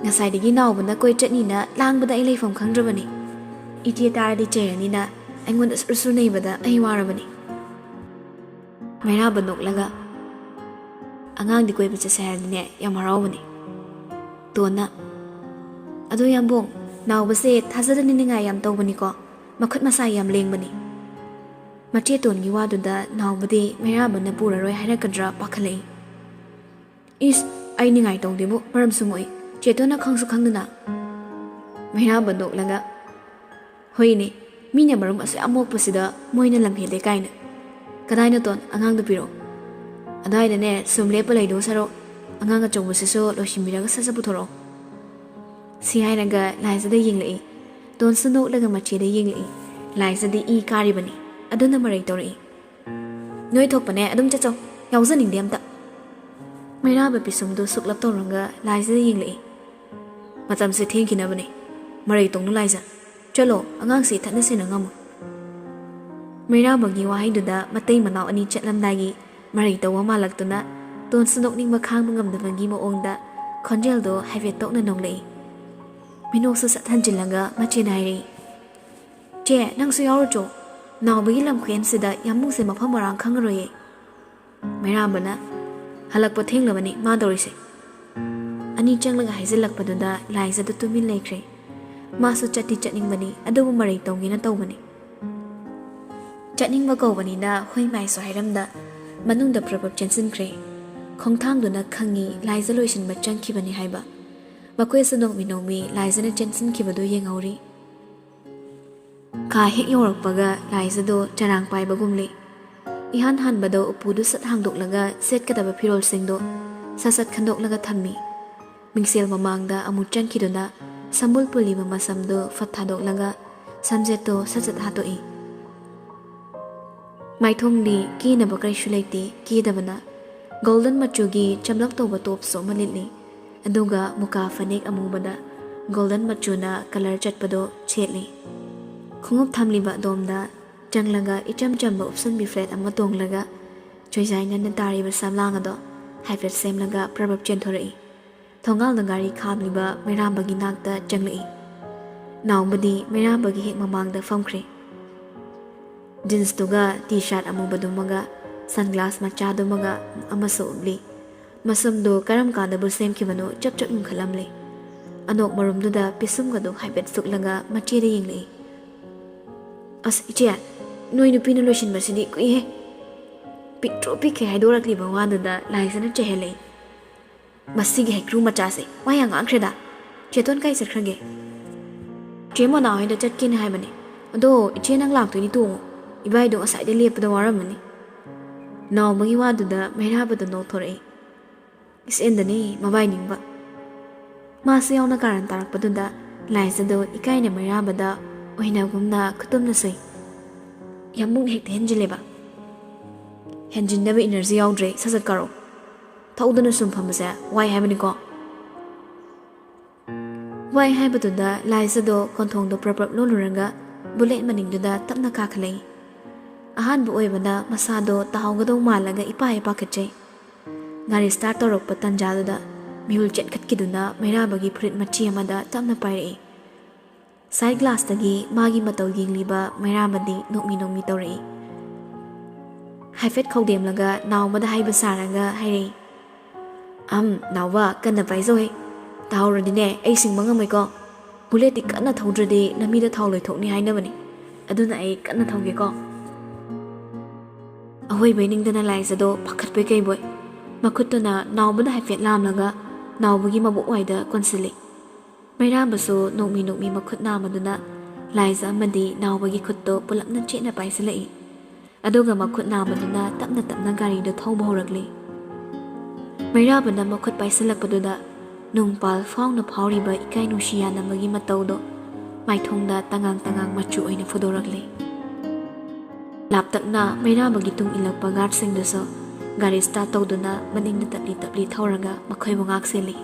ꯉꯁꯥꯏꯗꯒꯤ ꯅꯥꯎꯕꯅ ꯀꯣꯏ ꯆꯠꯅꯤꯅ ꯂꯥꯡꯕꯗ ꯑꯩ ꯂꯩꯐꯝ ꯈꯪꯗ꯭ꯔꯕꯅꯤ꯫ ꯏꯆꯦ ꯇꯥꯔꯗꯤ ꯆꯩꯔꯅꯤꯅ ꯑꯩꯉꯣꯟꯗ ꯁꯨꯔ ꯁꯨꯔ ꯅꯩꯕꯗ ꯑꯩ ꯋꯥꯔꯕꯅꯤ꯫" ꯃꯩꯔꯥꯕ ꯅꯣꯛꯂꯒ, "ꯑꯉꯥꯡꯗꯤ ꯀꯣꯏꯕ ꯆꯠꯁꯦ ꯍꯥꯏꯔꯗꯤꯅꯦ ꯌꯥꯝ ꯍꯔꯥꯎꯕꯅꯤ꯫" ꯇꯣꯟꯅ, "ꯑꯗꯣ ꯌꯥꯝꯕꯨꯡ, ꯅꯥꯎꯕꯁꯦ ꯊꯥꯖꯗꯅ ꯅꯤꯡꯉꯥꯏ ꯌꯥꯝ ꯇꯧꯕꯅꯤꯀꯣ, ꯃꯈꯨꯠ ꯃꯁꯥ ꯌꯥꯝ ꯂꯦꯡꯕꯅꯤ꯫" ꯃꯆꯦ ꯇꯣꯟꯒꯤ ꯋꯥꯗꯨꯗ ꯅꯥꯎꯕꯗꯤ ꯃꯩꯔꯥꯕꯅ ꯄꯨꯔꯔꯣꯏ ꯍꯥꯏꯔꯛꯀꯗ꯭ꯔꯥ ꯄꯥꯈꯠꯂꯛꯏ꯫ "ꯏꯁ, ꯑꯩ ꯅꯤꯡꯉꯥꯏ ꯇꯧꯗꯦꯕꯨ, ꯃꯔꯝꯁꯨ ꯃꯣꯛꯏ, ꯆꯦꯇꯣꯟꯅ ꯈꯪꯁꯨ ꯈꯪꯗꯅ꯫" ꯃꯩꯔꯥꯕ ꯅꯣꯛꯂꯒ, "ꯍꯣꯏꯅꯦ, ꯃꯤꯅ ꯃꯔꯨꯝ ꯑꯁꯨꯛ ꯌꯥꯝ ꯃꯣꯛꯄꯁꯤꯗ ꯃꯣꯏꯅ ꯂꯝ ꯍꯦꯜꯂꯦ ꯀꯥꯏꯅ꯫ ꯀꯗꯥꯏꯅꯣ ꯇꯣꯟ, ꯑꯉꯥꯡꯗꯨ ꯄꯤꯔꯛꯑꯣ꯫ ꯑꯗꯨꯋꯥꯏꯗꯅꯦ ꯁꯨꯝ ꯂꯦꯞꯄ ꯂꯩꯗꯧ ꯁꯔꯨꯛ ꯑꯉꯥꯡ ꯑꯆꯧꯕꯁꯤꯁꯨ ꯂꯣꯏꯁꯤꯟꯕꯤꯔꯒ ꯁꯠ ꯁꯠ ꯄꯨꯊꯣꯔꯛꯑꯣ꯫" ꯁꯤ ꯍꯥꯏꯔꯒ ꯂꯥꯏꯖꯗ ꯌꯦꯡꯂꯛꯏ꯫ ꯇꯣꯟꯁꯨ ꯅꯣꯛꯂꯒ ꯃꯆꯦꯗ ꯌꯦꯡꯂꯛꯏ꯫ ꯂꯥꯏꯖꯗꯤ ꯏ ꯀꯥꯔꯤꯕꯅꯤ, ꯑꯗꯨꯅ ꯃꯔꯩ ꯇꯧꯔꯛꯏ꯫ "ꯅꯣꯏ ꯊꯣꯛꯄꯅꯦ ꯑꯗꯨꯝ ꯆꯠꯆꯧ, ꯌꯥꯎꯖꯅꯤꯡꯗꯦ ꯑꯝꯇ꯫" ꯃꯩꯔꯥꯕ ꯄꯤꯁꯨꯝꯗꯨ ꯁꯨꯛꯂꯞ ꯇꯧꯔꯒ ꯂꯥꯏꯖꯗ ꯌꯦꯡꯂꯛꯏ꯫ "ꯃꯇꯝꯁꯦ ꯊꯦꯡꯈꯤꯅꯕꯅꯦ, ꯃꯔꯩ ꯇꯧꯅꯨ ꯂꯥꯏꯖ꯫ ꯆꯠꯂꯣ, ꯑꯉꯥꯡꯁꯦ ꯏꯊꯠꯅ ꯁꯦꯟꯅ ꯉꯝꯃꯣꯏ꯫" ꯃꯩꯔꯥꯕꯒꯤ ꯋꯥꯍꯩꯗꯨꯗ ꯃꯇꯩ ꯃꯅꯥꯎ ꯑꯅꯤ ꯆꯠꯂꯝꯗꯥꯏꯒꯤ ꯃꯔꯩ ꯇꯧꯕ ꯃꯥꯜꯂꯛꯇꯨꯅ ꯇꯣꯟꯁꯨ ꯅꯣꯛꯅꯤꯡꯕ ꯈꯥꯡꯕ ꯉꯝꯗꯕꯒꯤ ꯃꯑꯣꯡꯗ ꯈꯣꯟꯖꯦꯜꯗꯣ ꯍꯥꯏꯐꯦꯠ ꯇꯧꯅ ꯅꯣꯛꯂꯛꯏ꯫ ꯃꯤꯅꯣꯛꯁꯨ ꯁꯠ ꯍꯟꯖꯤꯜꯂꯒ ꯃꯆꯦꯅ ꯍꯥꯏꯔꯛꯏ, "ꯆꯦ, ꯅꯪꯁꯨ ꯌꯥꯎꯔꯨꯆꯣ, ꯅꯥꯎꯕꯒꯤ ꯂꯝ ꯈꯨꯍꯦꯟꯁꯤꯗ ꯌꯥꯝꯕꯨꯡꯁꯦ ꯃꯐꯝ ꯃꯔꯥꯡ ꯈꯪꯉꯔꯣꯏꯌꯦ꯫" ꯃꯩꯔꯥꯕꯅ, "ꯍꯜꯂꯛꯄ ꯊꯦꯡꯂꯕꯅꯤ ꯃꯥ ꯇꯧꯔꯤꯁꯦ꯫" ꯑꯅꯤ ꯆꯪꯂꯒ ꯍꯥꯏꯖꯤꯜꯂꯛꯄꯗꯨꯗ ꯂꯥꯏꯖꯗꯨ ꯇꯨꯃꯤꯟ ꯂꯩꯈ꯭ꯔꯦ꯫ ꯃꯥꯁꯨ ꯆꯠꯇꯤ ꯆꯠꯅꯤꯡꯕꯅꯤ, ꯑꯗꯨꯕꯨ ꯃꯔꯩ ꯇꯧꯒꯦꯅ ꯇꯧꯕꯅꯤ꯫ ꯆꯠꯅꯤꯡꯕ ꯀꯧꯕꯅꯤꯅ ꯍꯣꯏ ꯃꯥꯏꯁꯨ ꯍꯥꯏꯔꯝꯗ ꯃꯅꯨꯡꯗ ꯄ꯭ꯔꯞ ꯄ꯭ꯔꯞ ꯆꯦꯟꯁꯤꯟꯈ꯭ꯔꯦ꯫ ꯈꯣꯡꯊꯥꯡꯗꯨꯅ ꯈꯪꯉꯤ ꯂꯥꯏꯖ ꯂꯣꯏꯁꯤꯟꯕ ꯆꯪꯈꯤꯕꯅꯤ ꯍꯥꯏꯕ꯫ ꯃꯈꯣꯏꯁꯨ ꯅꯣꯡꯃꯤ ꯅꯣꯡꯃꯤ ꯂꯥꯏꯖꯅ ꯆꯦꯟꯁꯤꯟꯈꯤꯕꯗꯨ ꯌꯦꯡꯍꯧꯔꯤ꯫ ꯀꯥ ꯍꯦꯛ ꯌꯧꯔꯛꯄꯒ ꯂꯥꯏꯖꯗꯣ ꯆꯔꯥꯡ ꯄꯥꯏꯕꯒꯨꯝꯂꯤ꯫ ꯏꯍꯥꯟ ꯍꯥꯟꯕꯗ ꯎꯄꯨꯗꯨ ꯁꯠ ꯍꯥꯡꯗꯣꯛꯂꯒ ꯁꯦꯠꯀꯗꯕ ꯐꯤꯔꯣꯜꯁꯤꯡꯗꯣ ꯁꯠ ꯁꯠ ꯈꯟꯗꯣꯛꯂꯒ ꯊꯝꯃꯤ꯫ ꯃꯤꯡꯁꯦꯜ ꯃꯃꯥꯡꯗ ꯑꯃꯨꯛ ꯆꯪꯈꯤꯗꯨꯅ ꯁꯝꯕꯨꯜ ꯄꯨꯜꯂꯤꯕ ꯃꯁꯝꯗꯨ ꯐꯠ ꯊꯥꯗꯣꯛꯂꯒ ꯁꯝꯖꯦꯠꯇꯣ ꯁꯠ ꯁꯠ ꯍꯥꯠꯇꯣꯛꯏ꯫ ꯃꯥꯏꯊꯣꯡꯗꯤ ꯀꯦꯅꯕ ꯀꯔꯤꯁꯨ ꯂꯩꯇꯦ, ꯀꯦꯗꯕꯅ ꯒꯣꯜꯗꯟ ꯃꯆꯨꯒꯤ ꯆꯝꯂꯞ ꯇꯧꯕ ꯇꯣꯞꯁꯨ ꯑꯃ ꯂꯤꯠꯂꯤ, ꯑꯗꯨꯒ ꯃꯨꯀꯥ ꯐꯅꯦꯛ ꯑꯃꯨꯕꯗ ꯒꯣꯜꯗꯟ ꯃꯆꯨꯅ ꯀꯂꯔ ꯆꯠꯄꯗꯣ ꯁꯦꯠꯂꯤ꯫ ꯈꯣꯡꯎꯞ ꯊꯝꯂꯤꯕ ꯑꯗꯣꯝꯗ ꯆꯪꯂꯒ ꯏꯆꯝ ꯆꯝꯕ ꯎꯞꯁꯟꯕꯤ ꯐ꯭ꯂꯦꯠ ꯑꯃ ꯇꯣꯡꯂꯒ ꯆꯣꯏꯖꯥꯏꯅꯅ ꯇꯥꯔꯤꯕ ꯁꯝꯂꯥꯡ ꯑꯗꯣ ꯍꯥꯏꯐꯦꯠ ꯁꯦꯝꯂꯒ ꯄ꯭ꯔꯕꯞ ꯆꯦꯟꯊꯣꯔꯛꯏ꯫ ꯊꯣꯡꯒꯥꯜꯗ ꯒꯥꯔꯤ ꯈꯥꯝꯂꯤꯕ ꯃꯩꯔꯥꯝꯕꯒꯤ ꯅꯥꯛꯇ ꯆꯪꯂꯛꯏ꯫ ꯅꯥꯎꯕꯗꯤ ꯃꯩꯔꯥꯝꯕꯒꯤ ꯍꯦꯛ ꯃꯃꯥꯡꯗ ꯐꯝꯈ꯭ꯔꯦ꯫ ꯖꯤꯟꯁꯇꯨꯒ ꯇꯤ ꯁꯥꯔꯠ ꯑꯃꯨꯕꯗꯨꯃꯒ ꯁꯟꯒ꯭ꯂꯥꯁ ꯃꯆꯥꯗꯨꯃꯒ ꯑꯃꯁꯨ ꯎꯞꯂꯤ꯫ ꯃꯁꯝꯗꯨ ꯀꯔꯝ ꯀꯥꯟꯗꯕꯨ ꯁꯦꯝꯈꯤꯕꯅꯣ ꯆꯞ ꯆꯞ ꯌꯨꯡꯈꯠꯂꯝꯂꯦ꯫ ꯑꯅꯣꯛ ꯃꯔꯨꯝꯗꯨꯗ ꯄꯤꯁꯨꯝꯒꯗꯨ ꯍꯥꯏꯐꯦꯠ ꯁꯨꯛꯂꯒ ꯃꯆꯦꯗ ꯌꯦꯡꯂꯛꯏ꯫ "ꯑꯁ ꯏꯆꯦ, ꯅꯣꯏ ꯅꯨꯄꯤꯅ ꯂꯣꯏꯁꯤꯟꯕꯁꯤꯗꯤ ꯀꯨꯏꯍꯦ!" ꯄꯤꯛꯇ꯭ꯔꯨ ꯄꯤꯛꯈꯩ ꯍꯥꯏꯗꯣꯔꯛꯂꯤꯕ ꯋꯥꯗꯨꯗ ꯂꯥꯏꯖꯅ ꯆꯩꯍꯜꯂꯛꯏ꯫ "ꯃꯁꯤꯒꯤ ꯍꯩꯀ꯭ꯔꯨ ꯃꯆꯥꯁꯦ ꯋꯥ ꯌꯥꯝ ꯉꯥꯡꯈ꯭ꯔꯦꯗ꯫ ꯆꯦꯇꯣꯟ ꯀꯥꯏ ꯆꯠꯈ꯭ꯔꯒꯦ?" "ꯆꯦ ꯃꯣꯅꯥ ꯍꯣꯏꯗ ꯆꯠꯀꯦꯅ ꯍꯥꯏꯕꯅꯦ꯫ ꯑꯗꯣ ꯏꯆꯦ ꯅꯪ ꯂꯥꯛꯇꯣꯏꯗꯤ ꯇꯣꯡꯉꯣ꯫ ꯏꯕꯥꯏꯗꯣ ꯉꯁꯥꯏꯗꯩ ꯂꯦꯞꯄꯗ ꯋꯥꯔꯝꯃꯅꯤ꯫" ꯅꯥꯎꯕꯒꯤ ꯋꯥꯗꯨꯗ ꯃꯩꯔꯥꯕꯗꯣ ꯅꯣꯛꯊꯣꯔꯛꯏ꯫ "ꯏꯁ ꯑꯦꯟꯗꯅꯤ ꯃꯕꯥꯏ ꯅꯤꯡꯕ꯫" ꯃꯥꯁꯨ ꯌꯥꯎꯅ ꯀꯥꯔꯟ ꯇꯥꯔꯛꯄꯗꯨꯗ ꯂꯥꯏꯖꯗꯣ ꯏꯀꯥꯏꯅ ꯃꯩꯔꯥꯕꯗ ꯑꯣꯏꯅꯒꯨꯝꯅ ꯈꯨꯇꯨꯝꯅ ꯁꯨꯏ꯫ "ꯌꯥꯝ ꯃꯨꯛꯅ ꯍꯦꯛꯇ ꯍꯦꯟꯖꯤꯜꯂꯦꯕ꯫" "ꯍꯦꯟꯖꯤꯟꯅꯕ ꯏꯅꯔꯖꯤ ꯌꯥꯎꯗ꯭ꯔꯦ, ꯁꯠ ꯁꯠ ꯀꯥꯔꯛꯑꯣ꯫ ꯊꯧꯗꯅ ꯁꯨꯝ ꯐꯝꯕꯁꯦ ꯋꯥꯏ ꯍꯥꯏꯕꯅꯤꯀꯣ꯫" ꯋꯥꯏ ꯍꯥꯏꯕꯗꯨꯗ ꯂꯥꯏꯖꯗꯣ ꯀꯣꯟꯊꯣꯡꯗꯣ ꯄ꯭ꯔꯞ ꯄ꯭ꯔꯞ ꯂꯣꯜꯂꯨꯔꯒ ꯕꯨꯂꯦꯠ ꯃꯅꯤꯡꯗꯨꯗ ꯇꯞꯅ ꯀꯥꯈꯠꯂꯛꯏ꯫ ꯑꯍꯥꯟꯕ ꯑꯣꯏꯕꯅ ꯃꯁꯥꯗꯣ ꯇꯥꯍꯧꯒꯗꯧ ꯃꯥꯜꯂꯒ ꯏꯄꯥ ꯍꯦꯛ ꯄꯥꯈꯠꯆꯩ꯫ ꯒꯥꯔꯤ ꯁ꯭ꯇꯥꯔꯠ ꯇꯧꯔꯛꯄ ꯇꯟꯖꯥꯗꯨꯗ ꯃꯤꯍꯨꯜ ꯆꯦꯟꯈꯠꯈꯤꯗꯨꯅ ꯃꯩꯔꯥꯕꯒꯤ ꯐꯨꯔꯤꯠ ꯃꯆꯦ ꯑꯃꯗ ꯇꯞꯅ ꯄꯥꯏꯔꯛꯏ꯫ ꯁꯥꯏꯠ ꯒ꯭ꯂꯥꯁꯇꯒꯤ ꯃꯥꯒꯤ ꯃꯇꯧ ꯌꯦꯡꯂꯤꯕ ꯃꯩꯔꯥꯕꯗꯤ ꯅꯣꯛꯃꯤ ꯅꯣꯛꯃꯤ ꯇꯧꯔꯛꯏ꯫ ꯍꯥꯏꯐꯦꯠ ꯈꯧꯗꯦꯝꯂꯒ ꯅꯥꯎꯕꯗ ꯍꯥꯏꯕ ꯁꯥꯔꯒ ꯍꯥꯏꯔꯛꯏ, "ꯑꯝ, ꯅꯥꯎꯕ, ꯀꯟꯅ ꯄꯥꯏꯖꯧꯍꯦ꯫ ꯇꯥꯍꯧꯔꯗꯤꯅꯦ, ꯑꯩ ꯁꯤꯡꯕ ꯉꯝꯃꯣꯏꯀꯣ꯫ ꯕꯨꯂꯦꯠꯇꯤ ꯀꯟꯅ ꯊꯧꯗ꯭ꯔꯗꯤ ꯂꯝꯕꯤꯗ ꯊꯥꯎ ꯂꯣꯏꯊꯣꯛꯅꯤ ꯍꯥꯏꯅꯕꯅꯦ꯫ ꯑꯗꯨꯅ ꯑꯩ ꯀꯟꯅ ꯊꯧꯒꯦꯀꯣ꯫" ꯑꯍꯣꯏꯕꯩ ꯅꯤꯡꯗꯅ ꯂꯥꯏꯖꯗꯣ ꯄꯥꯈꯠꯄꯣꯏ ꯀꯩꯕꯣꯏ꯫ ꯃꯈꯨꯠꯇꯨꯅ ꯅꯥꯎꯕꯗ ꯍꯥꯏꯐꯦꯠ ꯂꯥꯝꯂꯒ ꯅꯥꯎꯕꯒꯤ ꯃꯕꯨꯛ ꯋꯥꯏꯗ ꯀꯣꯟꯁꯤꯜꯂꯤ꯫ ꯃꯩꯔꯥꯕꯁꯨ ꯅꯣꯛꯃꯤ ꯅꯣꯛꯃꯤ ꯃꯈꯨꯠ ꯅꯥꯝꯃꯗꯨꯅ ꯂꯥꯏꯖ ꯑꯃꯗꯤ ꯅꯥꯎꯕꯒꯤ ꯈꯨꯠꯇꯣ ꯄꯨꯂꯞꯅ ꯆꯦꯠꯅ ꯄꯥꯏꯁꯤꯜꯂꯛꯏ꯫ ꯑꯗꯨꯒ ꯃꯈꯨꯠ ꯅꯥꯝꯃꯗꯨꯅ ꯇꯞꯅ ꯇꯞꯅ ꯒꯥꯔꯤꯗꯨ ꯊꯧꯕ ꯍꯧꯔꯛꯂꯤ꯫ ꯃꯩꯔꯥꯕꯅ ꯃꯈꯨꯠ ꯄꯥꯏꯁꯤꯜꯂꯛꯄꯗꯨꯗ ꯅꯨꯡꯄꯥꯜ ꯐꯥꯎꯅ ꯐꯥꯎꯔꯤꯕ ꯏꯀꯥꯏ ꯅꯨꯡꯁꯤ ꯌꯥꯅꯕꯒꯤ ꯃꯇꯧꯗꯣ ꯃꯥꯏꯊꯣꯡꯗ ꯇꯉꯥꯡ ꯇꯉꯥꯡ ꯃꯆꯨ ꯑꯣꯏꯅ ꯐꯨꯗꯣꯔꯛꯂꯤ꯫ ꯂꯥꯞꯇꯛꯅ ꯃꯩꯔꯥꯕꯒꯤ ꯇꯨꯡ ꯏꯜꯂꯛꯄ ꯒꯥꯔꯗꯁꯤꯡꯗꯨꯁꯨ ꯒꯥꯔꯤ ꯁ꯭ꯇꯥꯔꯠ ꯇꯧꯗꯨꯅ ꯃꯅꯤꯡꯗ ꯇꯞꯂꯤ ꯇꯞꯂꯤ ꯊꯧꯔꯒ ꯃꯈꯣꯏꯕꯨ ꯉꯥꯛ ꯁꯦꯜꯂꯤ꯫